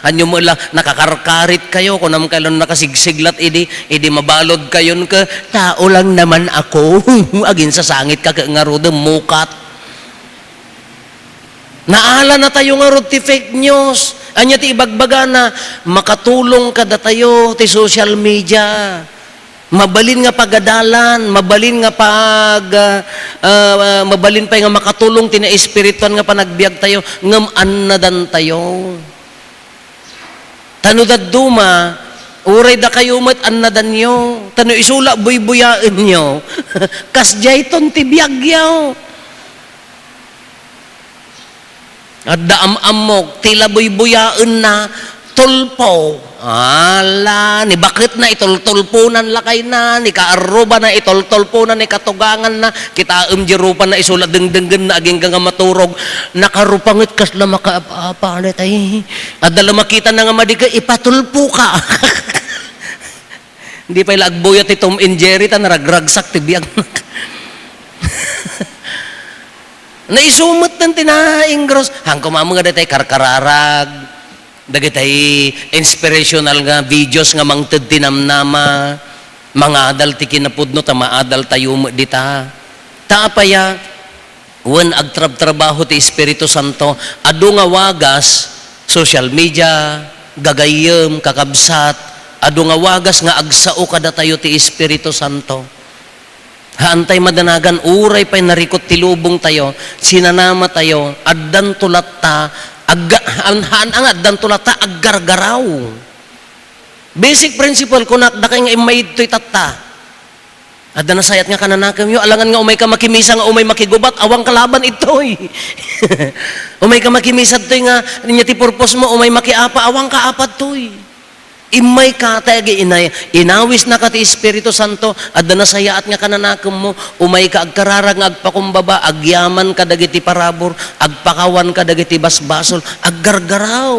anyo mo la nakakarkarit kayo, kunam kayo la nakasigsiglat idi, idi mabalod kayon ka, "Tao lang naman ako." Aginsasangit ka ka ngarud, mukat. Naala na tayo ngarud ti fake news. Anya ti ibagbagana, makatulong kadatayo ti social media. Mabalin nga pagadalan, mabalin nga pag, ah, ah, mabalin pay nga makatulong ti naespirituan nga panagbiag tayo, ngem annadan tayo. Ta no dadduma, uray dakayo met annadanyo. Ta no isu la buybuyaenyo, kas diayton ti biagyo. Adda am-ammok, ti la buybuyaenna, tulpo. Ala, ni baketna, itultulponan lakayna, ni kaarrubana, itultulponan, ni katuganganna, kitaem di rupana, isu la dengdenggenna, agingga nga maturog. Nakarupanget kasla makaapa-apa, ala tay. Adda la makitana nga madi ka, ipatulpo ka. Di pay la agbuya ti Tom and Jerry, ta naragragsak ti biag. Naisumet ten ti nainggros. Haan koma met nga daytay karkararag. Dagitay inspirational nga videos nga mangted ti namnama. Mangadal ti kinapudno, ta maadal tayo met dita. Ta apay a, wen agtrabtrabaho ti Espiritu Santo. Adu nga wagas, social media, gagayyem, kakabsat, adu nga wagas nga agsao kadatayo ti Espiritu Santo. Haantay madanagan, uray pay narikot ti lubong tayo, sinanama tayo, addanto latta, agga-, haan, haan nga addanto latta, aggargaraw. Basic principle, kunak, dakay nga immay ditoy tatta. Adda nasayat nga kananakemyo, alangan nga umay ka makimisa nga umay makigubat, awan ka laban itoy. Umay ka makimisa toy nga, nya ti purpose mo, umay makiapa, awan ka apad toy. Immay ka, tay agi inay, inawisna ka ti Espiritu Santo, adda nasayaat nga kananakemmo, umay ka agkararag nga agpakumbaba, agyaman ka dagiti parabur, agpakawan ka dagiti basbasol, aggargaraw.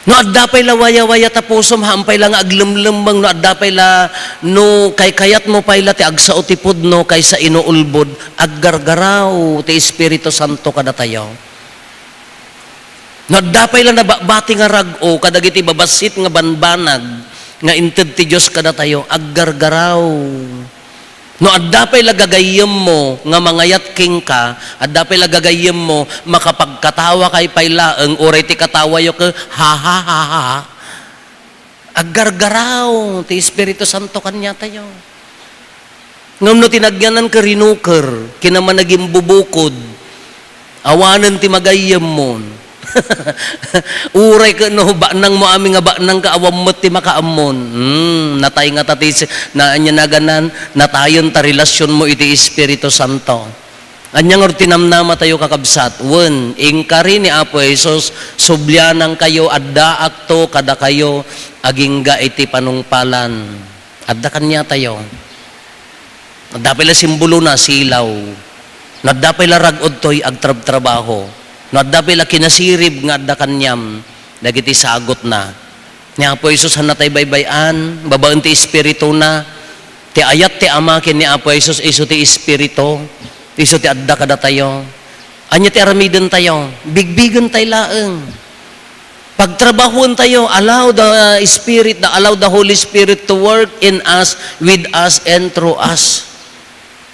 No adda pay la wayawaya ta pusom, haan pay la nga aglemlemmeng, no adda pay la, no kaykayatmo pay la ti agsao ti pudno kaysa inuulbod, aggargaraw ti Espiritu Santo kadatayo. No adda pay la nababati nga rag-o kadagiti babassit nga banbanag nga inted ti Dios kadatayo, aggargaraw. No adda pay la gagayyemmo nga mangayat kenka, adda pay la gagayyemmo, makapagkatawa kay pay laeng, uray ti katawayo ket, ha, ha, ha, ha, ha. Aggargaraw ti Espiritu Santo kaniatayo. Ngem no tinagyanan ka rinuker, kinamanagimbubukod, awanen ti magayyemmon. Uray ket no, baknang mo amin nga baknang ka, awan met ti makaammon. Hmm, natay nga ta ti si-, na, ania naganan, natayen ta relasion mo iti Espiritu Santo. Ania ngarud ti namnamatayo, kakabsat? Wen, inkari ni Apo Jesus, "Sublianankayo, addaakto kadakayo agingga iti panungpalan." Adda kaniatayo. Adda pay la simbolona, silaw. No adda pay la rag-od toy, agtrabtrabaho. No adda pay la kinasirib nga adda kaniam, dagiti sagutna. Ni Apo Jesus, haanna tay baybay-an, babaen ti Espirituna. Ti ayat ti Ama ken ni Apo Jesus, isu ti Espiritu, isu ti adda kadatayo. Ania ti aramidentayo? Bigbigentayo laeng. Pagtrabahoentayo, allow the Spirit, the, allow the Holy Spirit to work in us, with us, and through us.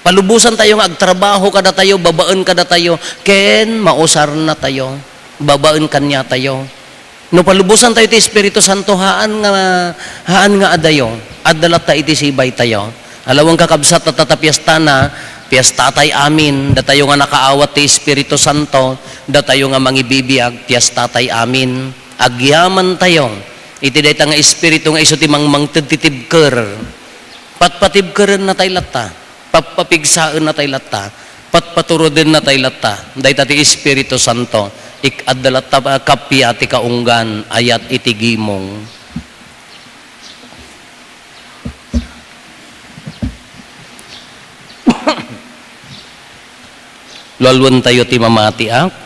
Palubosantayo nga agtrabaho kadatayo, babaen kadatayo, ken mausarnatayo, babaen kaniatayo. No palubosantayo ti Espiritu Santo, haan nga, haan nga adayo, adda latta iti sibaytayo. Alawen, kakabsat, ta, ta, ta piestana, piestatayo amin, datayo nga nakaawat ti Espiritu Santo, datayo nga mangibibiag, piestatayo amin. Agyamantayo iti dayta nga Espiritu nga isu ti mangmangted ti tibker. Patpatibkerennatayo latta. Pappapigsaennatayo latta, patpaturodennatayo latta, dayta ti Espiritu Santo, ik-, adda latta a kappia ti kaunggan, ayat iti gimong. Lualuentayo ti mamatiak.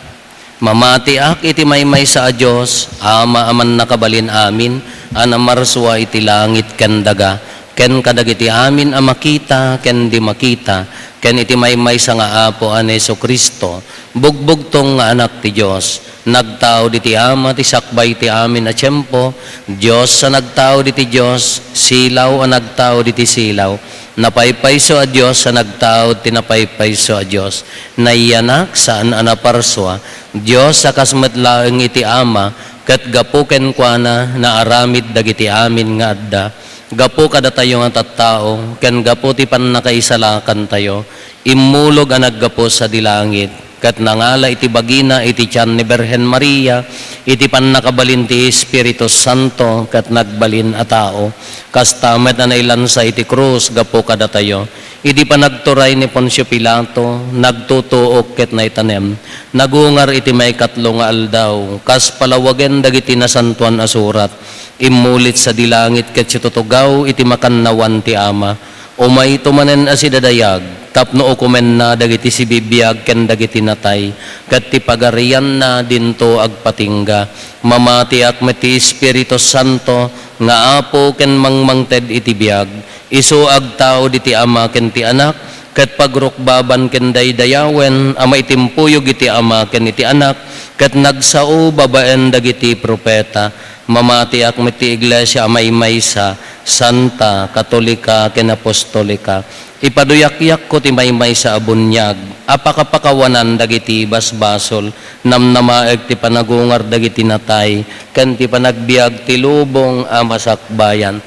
Mamatiak iti maymaysa a Dios, Ama a mannakabalin amin, a namarsua iti langit ken daga, ken kadagiti amin a makita ken di makita, ken iti maymaysa nga Apo a ni Jesu-Cristo, bugbugtong nga Anak ti Dios, nagtaud iti Ama ti sakbay ti amin a tiempo, Dios a nagtaud iti Dios, silaw a nagtaud iti silaw, napaypayso a Dios a nagtaud ti napaypayso a Dios, nayanak, saan a naparsua, Dios a kas met laeng iti Ama, ket gapu kenkuana naaramid dagiti amin nga adda. Gapu kadatayo nga tattao, ken gapu ti pannakaisalakantayo, immulog a naggapu sadi langit, ket nangala iti bagina iti tian ni Birhen Maria, iti pannakabalin ti Espiritu Santo, ket nagbalin a tao. Kasta met a nailansa iti krus gapu kadatayo. Iti panagturay ni Poncio Pilato, nagtutuok ket naitanem. Nagungar iti maikatlo nga aldaw, kas palawagen dagiti Nasantoan a Surat. Immulit sadi langit ket situtugaw iti makannawan ti Ama. Umayto manen a sidadayag tapno ukomenna dagiti sibibiag ken dagiti natay, ket ti pagarianna dinto agpatingga. Mamatiak met ti Espiritu Santo nga Apo ken mangmangted iti biag. Isu agtaud iti Ama ken ti Anak, ket pagrukbaban ken daydayawen a maitimpuyog iti Ama ken iti Anak, ket nagsao babaen dagiti profeta. Mamatiak met ti iglesia a maymaysa, santa, katolika, ken apostolika. Ipaduyakyakko ti maymaysa a buniag a pakapakawanan dagiti basbasol, namnamaek ti panagungar dagiti natay, ken ti panagbiag ti lubong a masakbayan.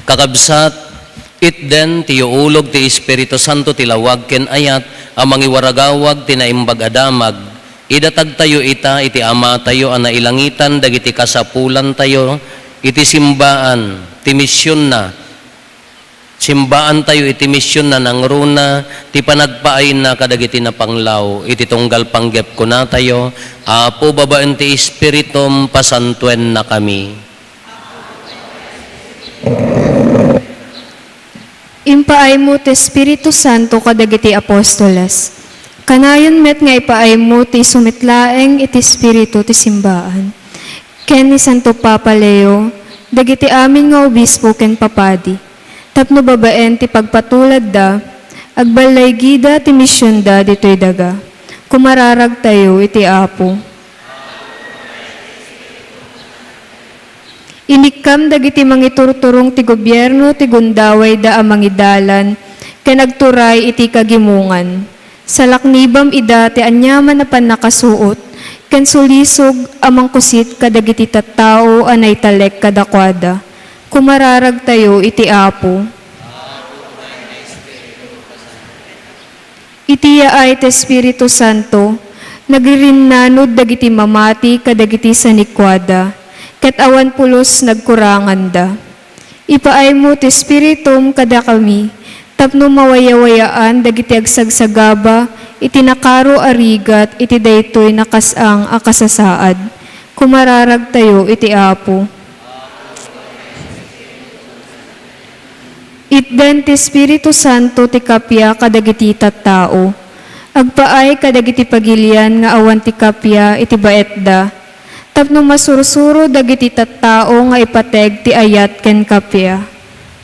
Kakabsat, itden ti yuulog ti Espiritu Santo ti lawag ken ayat a mangiwaragawag ti Naimbag a Damag. Idatagtayo ita iti Amatayo a nailangitan dagiti kasapulantayo iti simbaan ti misionna. Simbaantayo iti misionna nangruna ti panagpaayna kadagiti napanglaw. Iti tunggal panggep kunatayo, Apo, babaen ti Espiritum, pasantuennakami. Impaaymo ti Espiritu Santo kadagiti apostoles. Kanayon met nga ipaaymo ti isu met laeng iti Espiritu ti simbaan. Ken ni Santo Papa Leo, dagiti amin nga obispo ken papadi, tapno babaen ti pagpatuladda, agballaygida ti misionda ditoy daga. Kumararagtayo iti Apo. Inikkam dagiti mangiturturong ti gobierno ti gundawayda a mangidalan ken agturay iti kagimongan. Salaknibam ida ti aniaman a pannakasuot ken sulisog a mangkusit kadagiti tattao a naitalek kadakuada. Kumararagtayo iti Apo. Iti yaay ti Espiritu Santo, Nagrinnanod dagiti mamati kadagiti sanikuada, ket awan pulos nagkuranganda. Ipaaymo ti Espiritum kadakami tapno mawayawayaan dagiti agsagsagaba iti nakaro a rigat iti daytoy nakas-ang a kasasaad. Kumararagtayo iti Apo. Itdan ti Espiritu Santo ti kappia kadagiti tattao. Agpaay kadagiti pagilian nga awan ti kappia iti baetda, tapno masursuro dagiti tattao nga ipateg ti ayat ken kappia.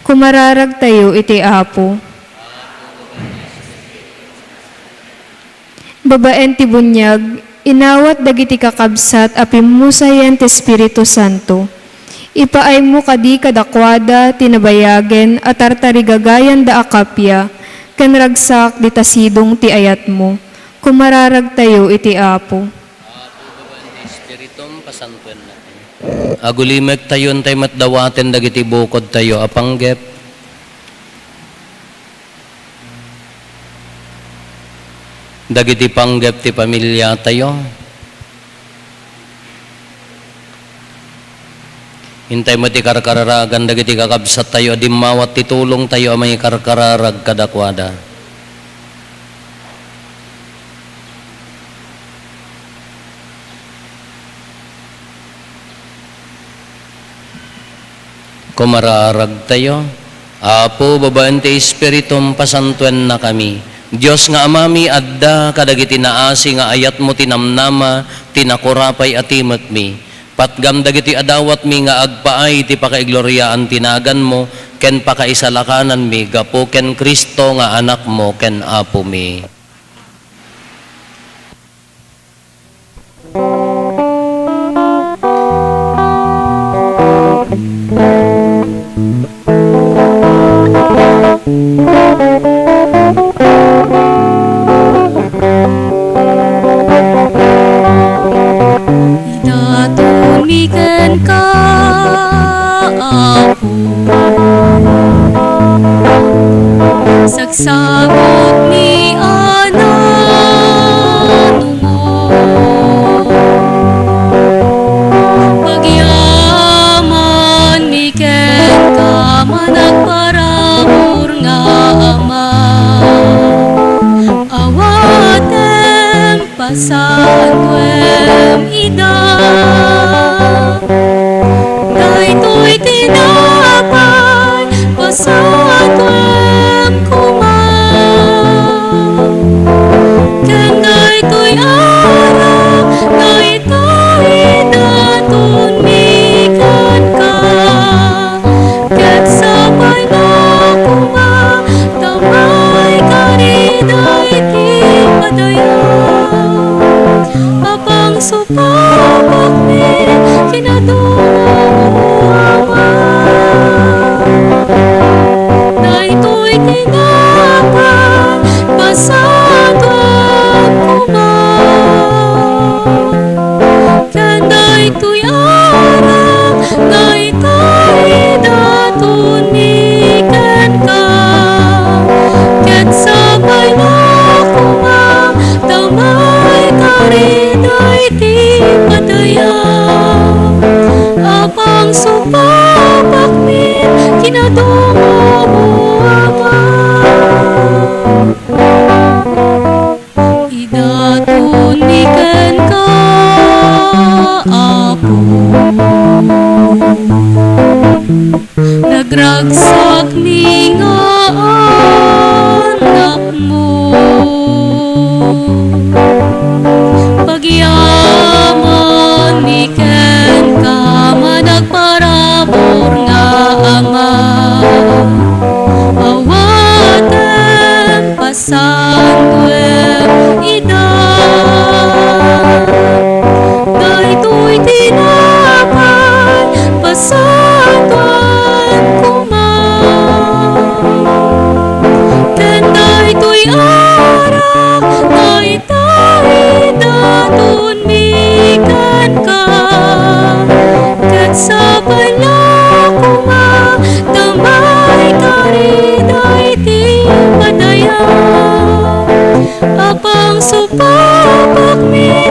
Kumararagtayo iti Apo. Babaen ti buniag, inawat dagiti kakabsat a pimmusayan ti Espiritu Santo. Ipaaymo kadi kadakuada ti nabayagen a tartarigagayanda a kappia, ken ragsak dita sidong ti ayatmo. Kumararagtayo iti Apo. Apo, babaen ti Espiritum, pasantuennak. Agulimektayo, intay met dawaten dagiti bukodtayo a panggep. Dagiti panggep ti pamiliatayo. Intay met ti karkararagan dagiti kakabsattayo a dimmawat ti tulongtayo a mangikarkararag kadakuada. Kumararagtayo. Apo, babaen ti Espiritum, pasantuennakami. Dios nga Amami, adda kadagiti naasi nga ayatmo ti namnama ti nakurapay a timekmi. Patgam dagiti adawatmi nga agpaay ti pakaigloriaan ti naganmo ken pakaisalakananmi gapu ken Cristo nga Anakmo ken Apomi. Idatonmi kenka, Apo. Sagsagutmi a nanunot. Pagyamanmi kenka, managparabur nga Ama. Awatem, pasanguem ida. Daytoy tinapay, pasanguem koma. Ken daytoy arak, dayta idatonmi kenka. Ket sapayna koma, ta maikari dayta padayaw a pangsupapakmi ken adu nga Ama. Daytoy tinapay, pasanguem koma. Ken daytoy arak, dayta idatonmi kenka. Ket sapayna koma, ta maikari dayta padayaw a pangsupapakmi ken adu nga Ama. Idatonmi kenka, Apo. Nagragsakmi nga anakmo. Pagyamanmi kenka, managparabur nga Ama. Awatem, pasanguem ida. Daytoy tinapay, pasanguem koma. Ken daytoy arak, dayta idatonmi kenka. Ket sapayna koma, ta maikari dayta padayaw a pangsupapakmi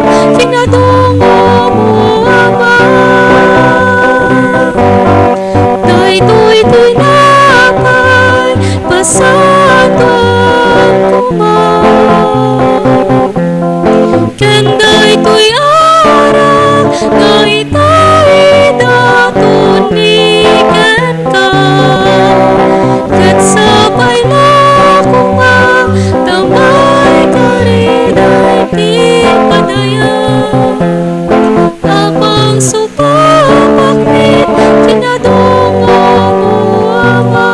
Ken daytoy arak nga ita idaton mi kenka, ket sapay la koma ta maikari daydi padayan a pangsupapakmi ken adu nga Ama.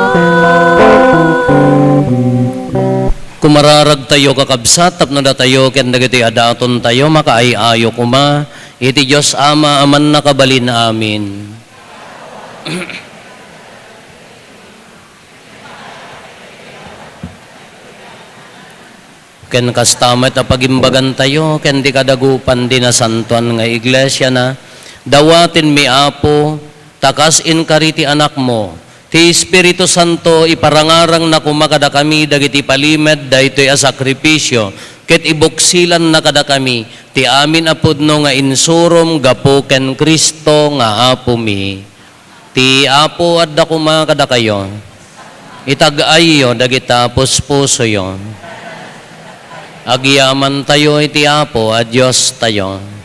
Kumararagtayo, kakabsat, tapno datayo ken dagiti adatontayo makaay-ayo koma iti Dios Ama a Mannakabalin. Amin. Ken kasta met a pagimbagantayo ken ti kadagupan ti nasantoan nga iglesiana, dawatenmi, Apo, ta kas inkari ti Anakmo, ti Espiritu Santo, iparangarangna koma kadakami dagiti palimed daytoy a sakrifisio, ket ibuksilanna kadakami ti amin a pudno nga insurom gapu ken Cristo nga Apomi. Ti Apo adda koma kadakayo. Itag-ayyo dagita puspusoyo. Agyamantayo iti Apo a Diostayo.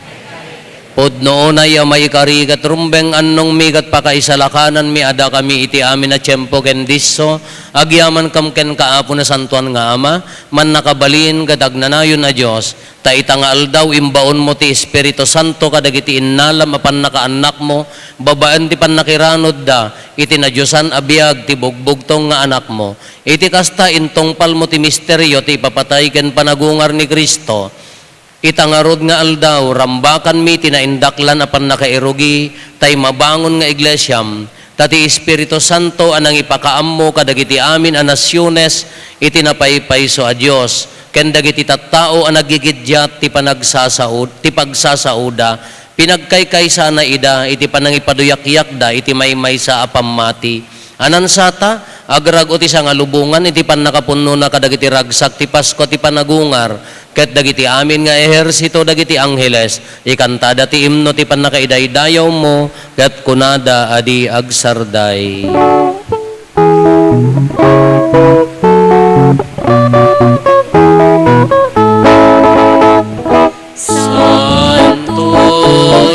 Pudno unay a maikari ket rumbeng annongmi ket pakaisalakananmi a dakami iti amin a tiempo ken disso, agyamankam kenka, Apo, Nasantoan nga Ama, Mannakabalin ket Agnanayon a Dios, ta ita nga aldaw, imbaonmo ti Espiritu Santo kadagiti innalam a pannakaannakmo babaen ti pannakiranudda iti nadiosan a biag ti bugbugtong nga Anakmo. Iti kasta, intungpalmo ti misterio ti ipapatay ken panagungar ni Cristo. Ita ngarud nga aldaw, rambakanmi ti naindaklan a pannakairugi, tay mabangon nga iglesiam, ta ti Espiritu Santo a nangipakaammo kadagiti amin a nasiones iti napaypayso a Dios, ken dagiti tattao a nagigiddiat ti panagsasaud-, ti pagsasaoda, pinagkaykaysana ida iti panangipaduyakyakda iti maymaysa a pammati. Anansata, agrag-o ti sangalubongan iti pannakapunnona kadagiti ragsak ti Paskua ti panagungar, ket dagiti amin nga ehersito dagiti angheles, ikantada ti imno ti pannakaidaydayawmo, ket kunada a di agsarday. Santo,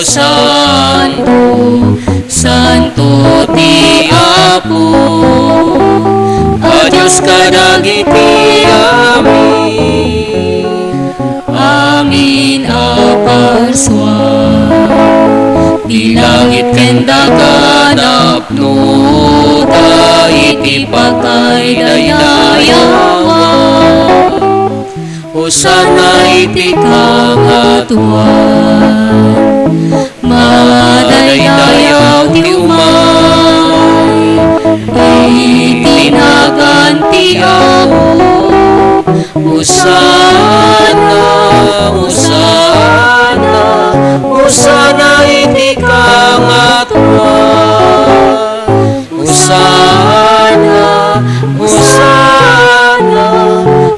santo, santo ti Apo a Dios kadagiti amin, amin a parsua. Ti langit ken daga napnoda iti pagkaidaydayawan. Hosanna iti kangatoan. Madaydayaw ti umay iti nagan ti Apo. Hosanna, Hosanna, Hosanna iti kangatoan. Hosanna, Hosanna,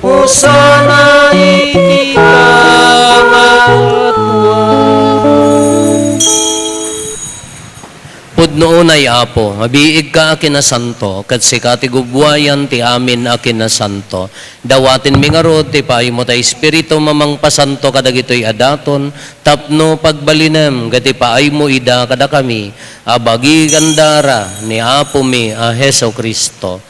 Hosanna iti kangatoan. Pudno unay, Apo, mabiigka a kinasanto, ket sika ti gubbuayan ti amin a kinasanto. Dawatenmi ngarud ti paaymo ta Espiritu a mangpasanto kadagitoy a daton, tapno pagbalinem ket ipaaymo ida kadakami a bagi ken dara ni Apomi a Jesu-Cristo.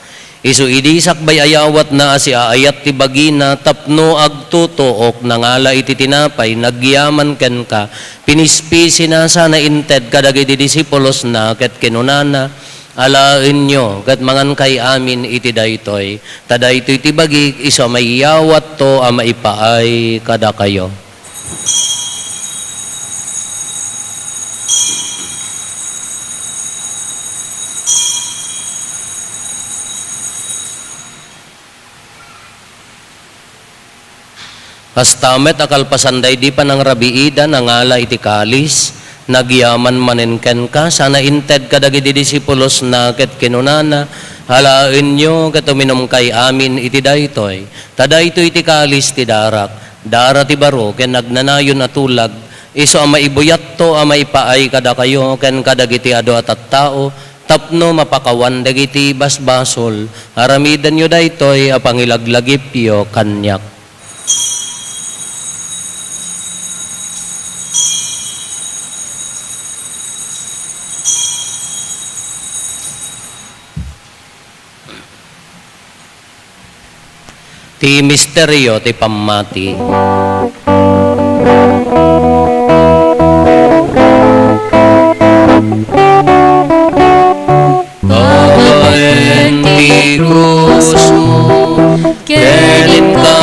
Isu idi sakbay a yawatna a siaayat ti bagina tapno agtutuok, nangala iti tinapay, nagyaman kenka, pinispisina sana inted kadagiti disipulosna ket kinunana, "Alaenyo ket mangankay amin iti daytoy, ta daytoy ti bagik isu a mayawatto a maipaay kadakayo." Kasta met a kalpasan daydi panangrabiida, nangala iti kalis, nagyaman manen kenka, sana inted kadagiti disipulosna ket kinunana, "Alaenyo ket uminumkay amin iti daytoy, ta daytoy ti kalis ti darak, dara ti baro ken agnanayon a tulag, isu a maibuyatto a maipaay kadakayo ken kadagiti adu a tattao, tapno mapakawan dagiti basbasol. Aramidenyo daytoy a pangilaglagipyo kaniak." Ti misterio ti pammati. Babaen ti krusmo, ken inka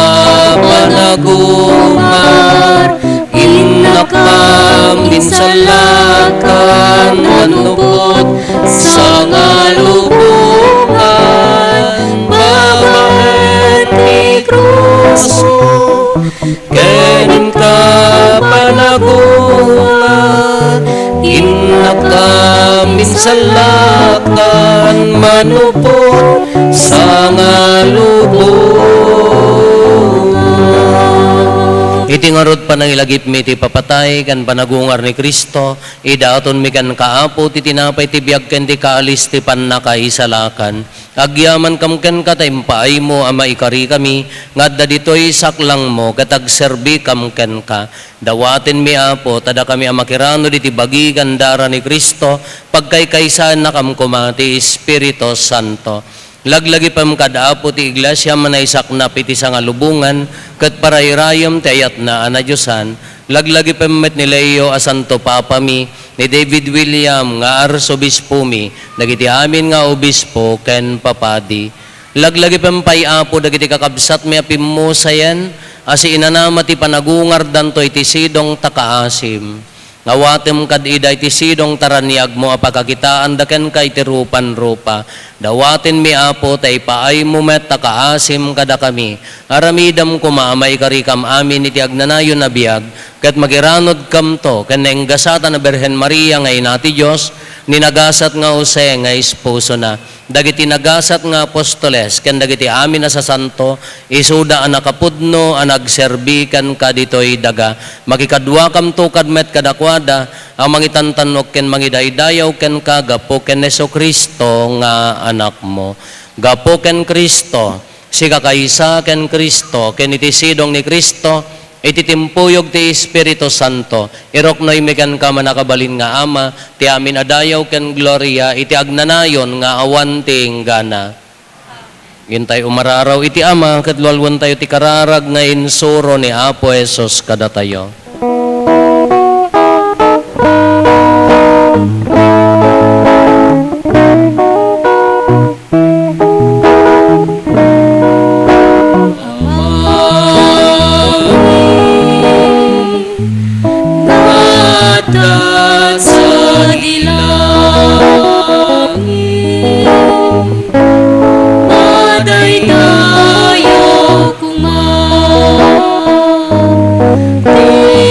panagungar, innakam insalakan manupot sangalubongan. Babaen ti krusmo, ken inka panagungar, innakam insalakan manupot sangalubongan. Iti ngarud panangilagipmi ti papatay ken panagungar ni Cristo, idatonmi kenka, Apo, ti tinapay ti biag ken ti kalis ti pannakaisalakan. Agyamankam kenka ta impaaymo a maikarikami nga adda ditoy saklangmo ket agserbikam kenka. Dawatenmi, Apo, ta dakami a makiranud iti bagi ken dara ni Cristo, pagkaykaysannakam koma ti Espiritu Santo. Laglagipem kad, Apo, ti Iglesiam a naisaknap iti sangalubongan ket parairayem ti ayatna a nadiosan. Laglagipem met ni Leo a Santo Papami, ni David William nga Arsobispomi, dagiti amin nga obispo ken papadi. Laglagipem pay, Apo, dagiti kakabsatmi a pimmusayen a siinanama ti panagungardanto iti sidong ta kaasim. Awatem kad ida iti sidong ta raniagmo a pakakitaanda kenka iti rupan-rupa. Dawatenmi, Apo, ta ipaaymo met a kaasim kadakami. Aramidem koma a maikarikam amin iti agnanayon a biag, ket makiranudkamto ken nainggasatan a Birhen Maria nga Ina ti Dios, ni nagasat nga Jose nga esposona, dagiti nagasat nga apostoles, ken dagiti amin a sasanto, isuda a nakapudno a nagserbi kenka ditoy daga. Makikaduakamto kad met kadakuada a mangitantannok ken mangidaydayaw kenka gapu ken Jesu-Cristo nga Anakmo. Gapu ken Cristo, sikakaysa ken Cristo, ken iti sidong ni Cristo, iti timpuyog ti Espiritu Santo, iruknoymi kenka, mannakabalin nga Ama, ti amin a dayaw ken gloria iti agnanayon nga awan ti inggana. Intay umararaw iti Ama, ket lualuentayo ti kararag nga insuro ni Apo Jesus kadatayo. Ngata sadi langit, madaydayaw koma ti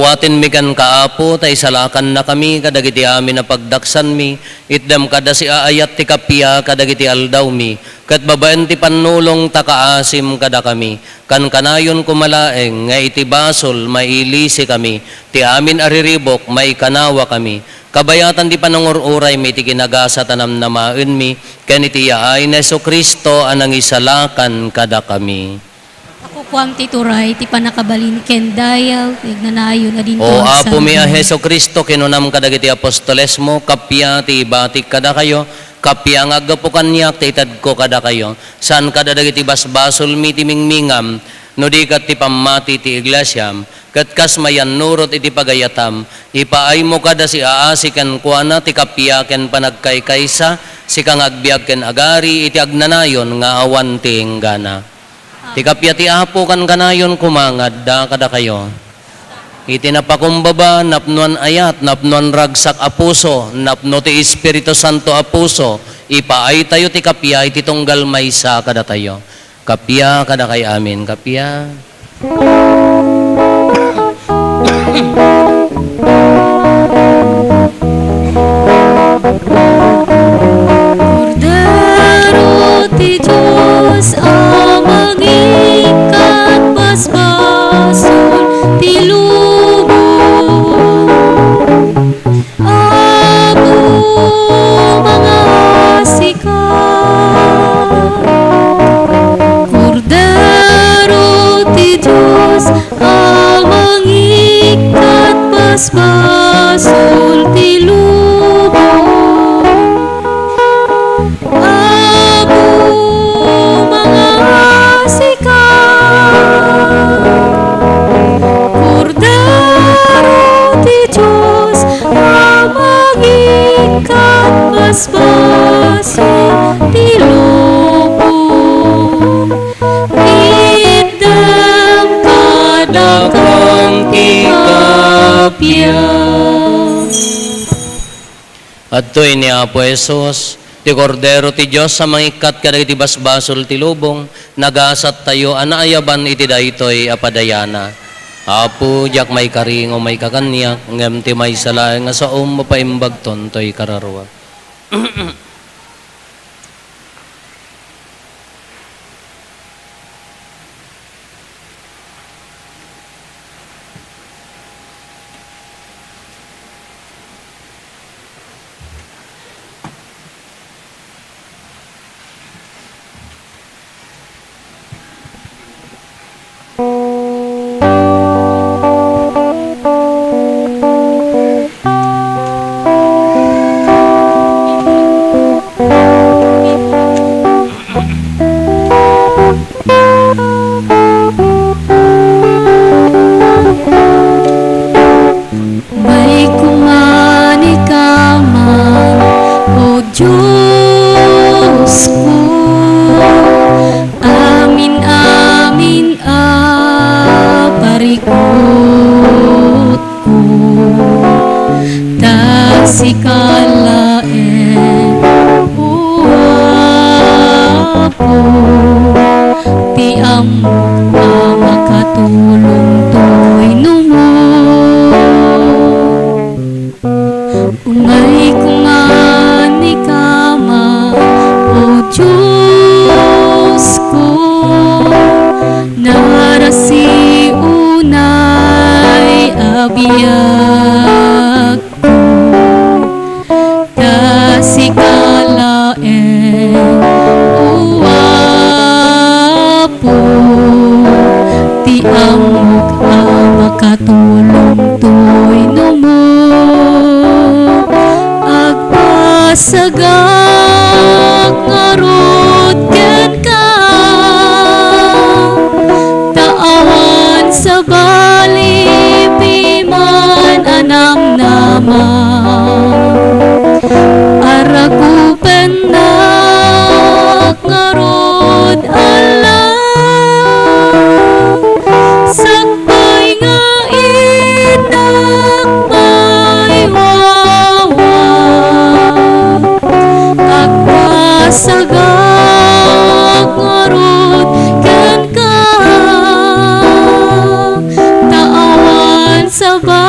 Awatenmi kenka, Apo, ta isalakannakami kadagiti amin a pagdaksanmi. Itdem kada siaayat ti kappia kadagiti aldawmi, ket babaen ti pannulong ta kaasim kadakami. Kankanayon koma laeng nga iti basol, mailisikami. Ti amin a riribuk, maikanawakami. Kabayatan ti panangur-uraymi iti kinagasat a namnamaenmi, ken iti yaay ni Jesu-Cristo a nangisalakan kadakami. Makukuam ti turay, ti pannakabalin ken dayag, ti agnanayon a dinto. O Apomi a Jesu-Cristo, kinunam kadagiti apostolesmo, kappia ti ibatik kadakayo, kappia nga aggapu kaniak ti itedko kadakayo. Saan kada dagiti basbasolmi ti mingmingam, no di ket ti pammati ti iglesiam, ket kas mayannurot iti pagayatam, ipaaymo kada siaasi kenkuana ti kappia ken panagkaykaysa, sika nga agbiag ken agari iti agnanayon nga awan ti inggana. Ti kappia ti Apo kankanayon koma nga adda kadakayo. Iti napakumbaba, napnoan ayat, napnoan ragsak a puso, napno ti Espiritu Santo a puso, ipaaytayo ti kappia iti tunggal maysa kadatayo. Kappia kadakay amin, kappia. Kordero ti Dios a mangikkat basbasol ti lubong. Apo, mangaasika. Kordero ti Dios a mangikkat basbasol ti lubong. Apo, mangaasika. Kordero ti Dios a mangikkat basbasol ti lubong. Itdem kadakam ti kappia. Adtoy ni Apo Jesus, ti Kordero ti Dios a mangikkat kadagiti basbasol ti lubong, nagasattayo a naayaban iti daytoy a padayana. Apo, diak maikari nga umayka kaniak, ngem ti maysa laeng a saom, mapaimbagton toy kararua. Umayka manen, O Diosko, amin-amin a parikut ko, ta sika laeng, O Apo, ti ammok a makatulong toy numo. Umayka manen, O Diosko, narasi unay a biag. Ta sika laeng, O Apo, ti ammok a makatulong toy numo. Agpasagak ngarud kenka, ta awan sabali piman a namnama. Aragupennak ngarud, Ala, sakbay nga innak maywawa. Agpasagak ngarud kenka, ta awan sabali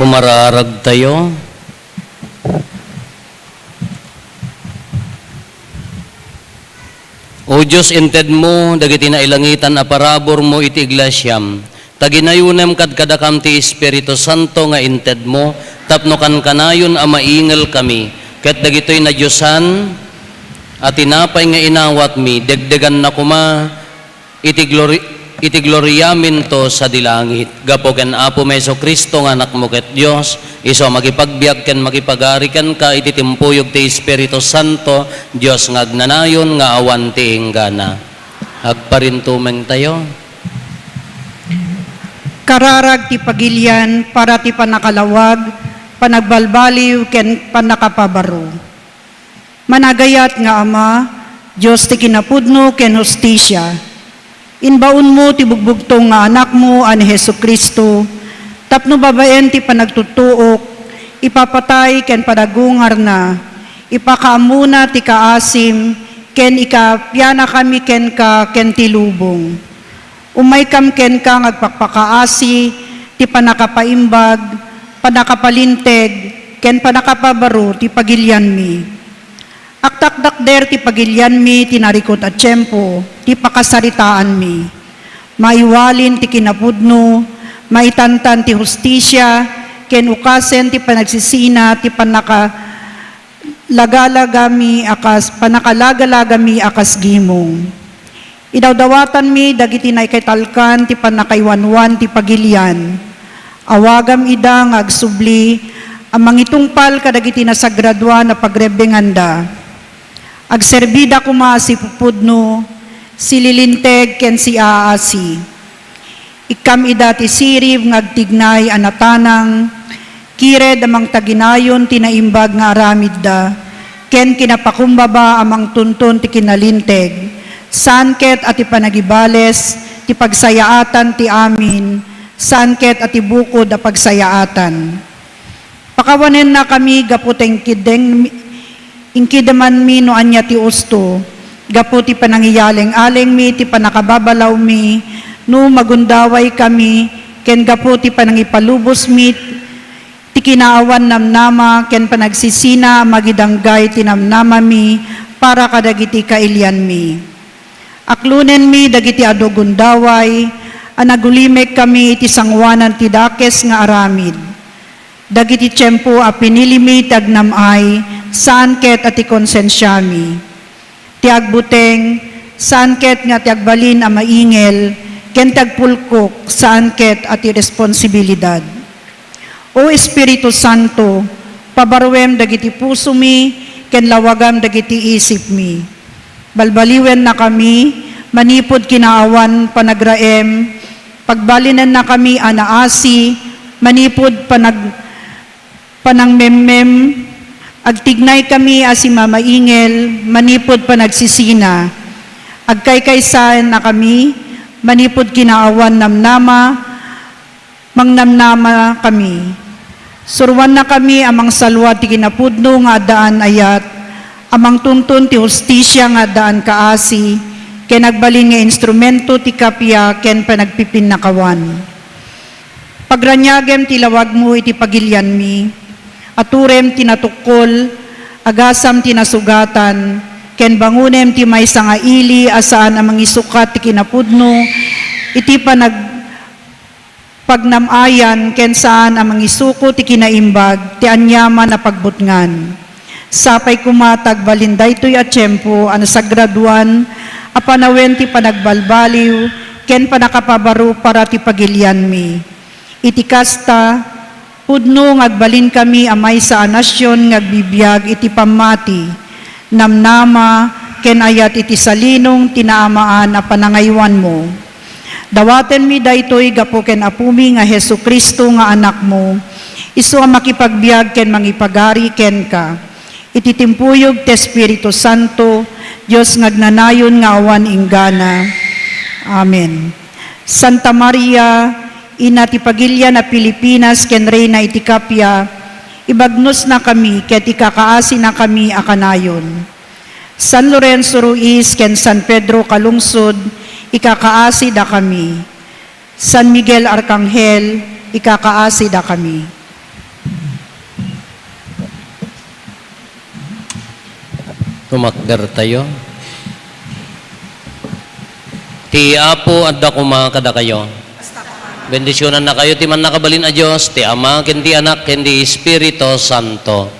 Mararagtayo. O Dios, intedmo dagiti nailangitan a paraburmo iti iglesiam. Ta ginayonem kadkadakam ti Espiritu Santo nga intedmo tapno kankanayon a maingelkami ket dagitoy nadiosan a tinapay nga inawatmi, degdeganna koma iti glori-, iti gloriaminto sadi langit. Gapu ken Apomi Jesu-Cristo nga Anakmo ket Dios, isu a makipagbiag ken makipagari kenka iti timpuyog ti Espiritu Santo, Dios nga agnanayon nga awan ti inggana. Agparintumengtayo. Kararag ti pagilian para ti pannakalawag, panagbalbaliw, ken pannakapabaro. Managayat nga Ama, Dios ti kinapudno ken hustisia, imbaonmo ti bugbugtong nga Anakmo a ni Jesu-Cristo tapno babaen ti panagtutuok, ipapatay ken panagungarna, ipakaammona ti kaasim, ken ikapianakami kenka ken ti lubong. Umaykam kenka nga agpakpakaasi ti pannakapaimbag, pannakapalinteg, ken pannakapabaro ti pagilianmi. Agtaktakder ti pagilianmi ti narikut a tiempo ti pakasaritaanmi. Maiwalin ti kinapudno, maitantan ti hustisia, ken ukasen ti panagsisina ti pannaka-, lagalagami a kas-, pannakalagalagami a kas gimong. Idawdawatanmi dagiti nakitalkan ti pannakaiwanwan ti pagilian. Awagam ida nga agsubli a mangitungpal kadagiti nasagradoan a pagrebbenganda. Agserbida koma a sipupudno, sililinteg ken siaasi. Ikkam ida ti sirib nga agtignay a natanang, kired a mangtaginayon ti naimbag nga aramidda, ken kinapakumbaba a mangtunton ti kinalinteg, saan ket a ti panagibales ti pagsayaatan ti amin, saan ket a ti bukod a pagsayaatan. Pakawanennakami gapu ta inkideng-, inkidemanmi no ania ti usto, gapu ti panangiyaleng-alengmi ti pannakababalawmi no magundawaykami, ken gapu ti panangipalubosmi ti kinaawan namnama ken panagsisina a magidanggay ti namnamami para kadagiti kailianmi. Aklonenmi dagiti adu gundaway a nagulimekkami iti sangoanan ti dakes nga aramid. Dagiti tiempo a pinilimi ti agnam-ay, saan ket a ti konsensiami. Ti agbuteng, saan ket nga ti agbalin a maingel, ken ti agpulkok, saan ket a ti responsibilidad. O Espiritu Santo, pabaruem dagiti pusomi, ken lawagam dagiti isipmi. Balbaliwennakami manipud kinaawan panagraem, pagbalinennakami a naasi manipud panag-, panangmemmem, agtignaykami a simamaingel manipud panagsisina, agkaykaysaennakami manipud kinaawan namnama, mangnamnamakami. Suroannakami a mangsalua ti kinapudno nga addaan ayat, a mangtunton ti hustisia nga addaan kaasi, ken agbalin nga instrumento ti kappia ken panagpipinnakawan. Pagraniagem ti lawagmo iti pagilianmi, aturem ti natukkol, agasam ti nasugatan, ken bangonem ti maysa nga ili a saan a mangisukat ti kinapudno iti panag-, pagnam-ayan ken saan a mangisuko ti kinaimbag ti aniaman a pagbutngan. Sapay koma ta agbalin daytoy a tiempo a nasagradoan a panawen ti panagbalbaliw ken pannakapabaro para ti pagilianmi. Iti kasta, pudno nga agbalinkami a maysa a nasion nga agbibiag iti pammati, namnama, ken ayat iti salinong ti naamaan a panangaywanmo. Dawatenmi daytoy gapu ken Apomi nga Jesu-Cristo nga Anakmo, isu a makipagbiag ken mangipagari kenka, iti timpuyog ti Espiritu Santo, Dios nga agnanayon nga awan inggana. Amen. Santa Maria, Ina ti pagilian a Pilipinas ken Reyna iti kappia, ibagnosnakami ket ikakaasinakami a kanayon. San Lorenzo Ruiz ken San Pedro Calungsod, ikakaasidakami. San Miguel Arcangel, ikakaasidakami. Sumakdertayo. Ti Apo adda koma kadakayo. Bendisionannakayo ti Mannakabalin a Dios, ti Ama, ken ti Anak, ken ti Espiritu Santo.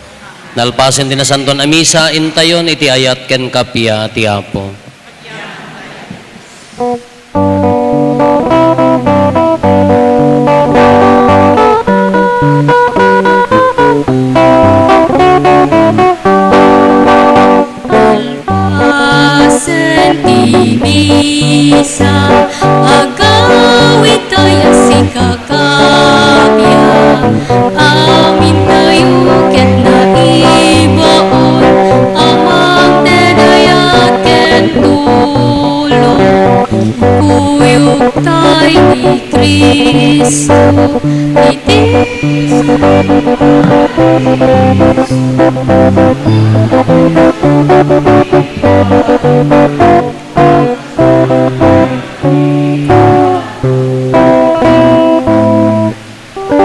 Nalpasen ti Nasantoan a Misa, intayon iti ayat ken kappia ti Apo. Nalpasen ti Misa, agawidtayo a sikakapia, amintayo ket naibaon a mangted ayat ken tulong. Kuyogtayo ni Cristo iti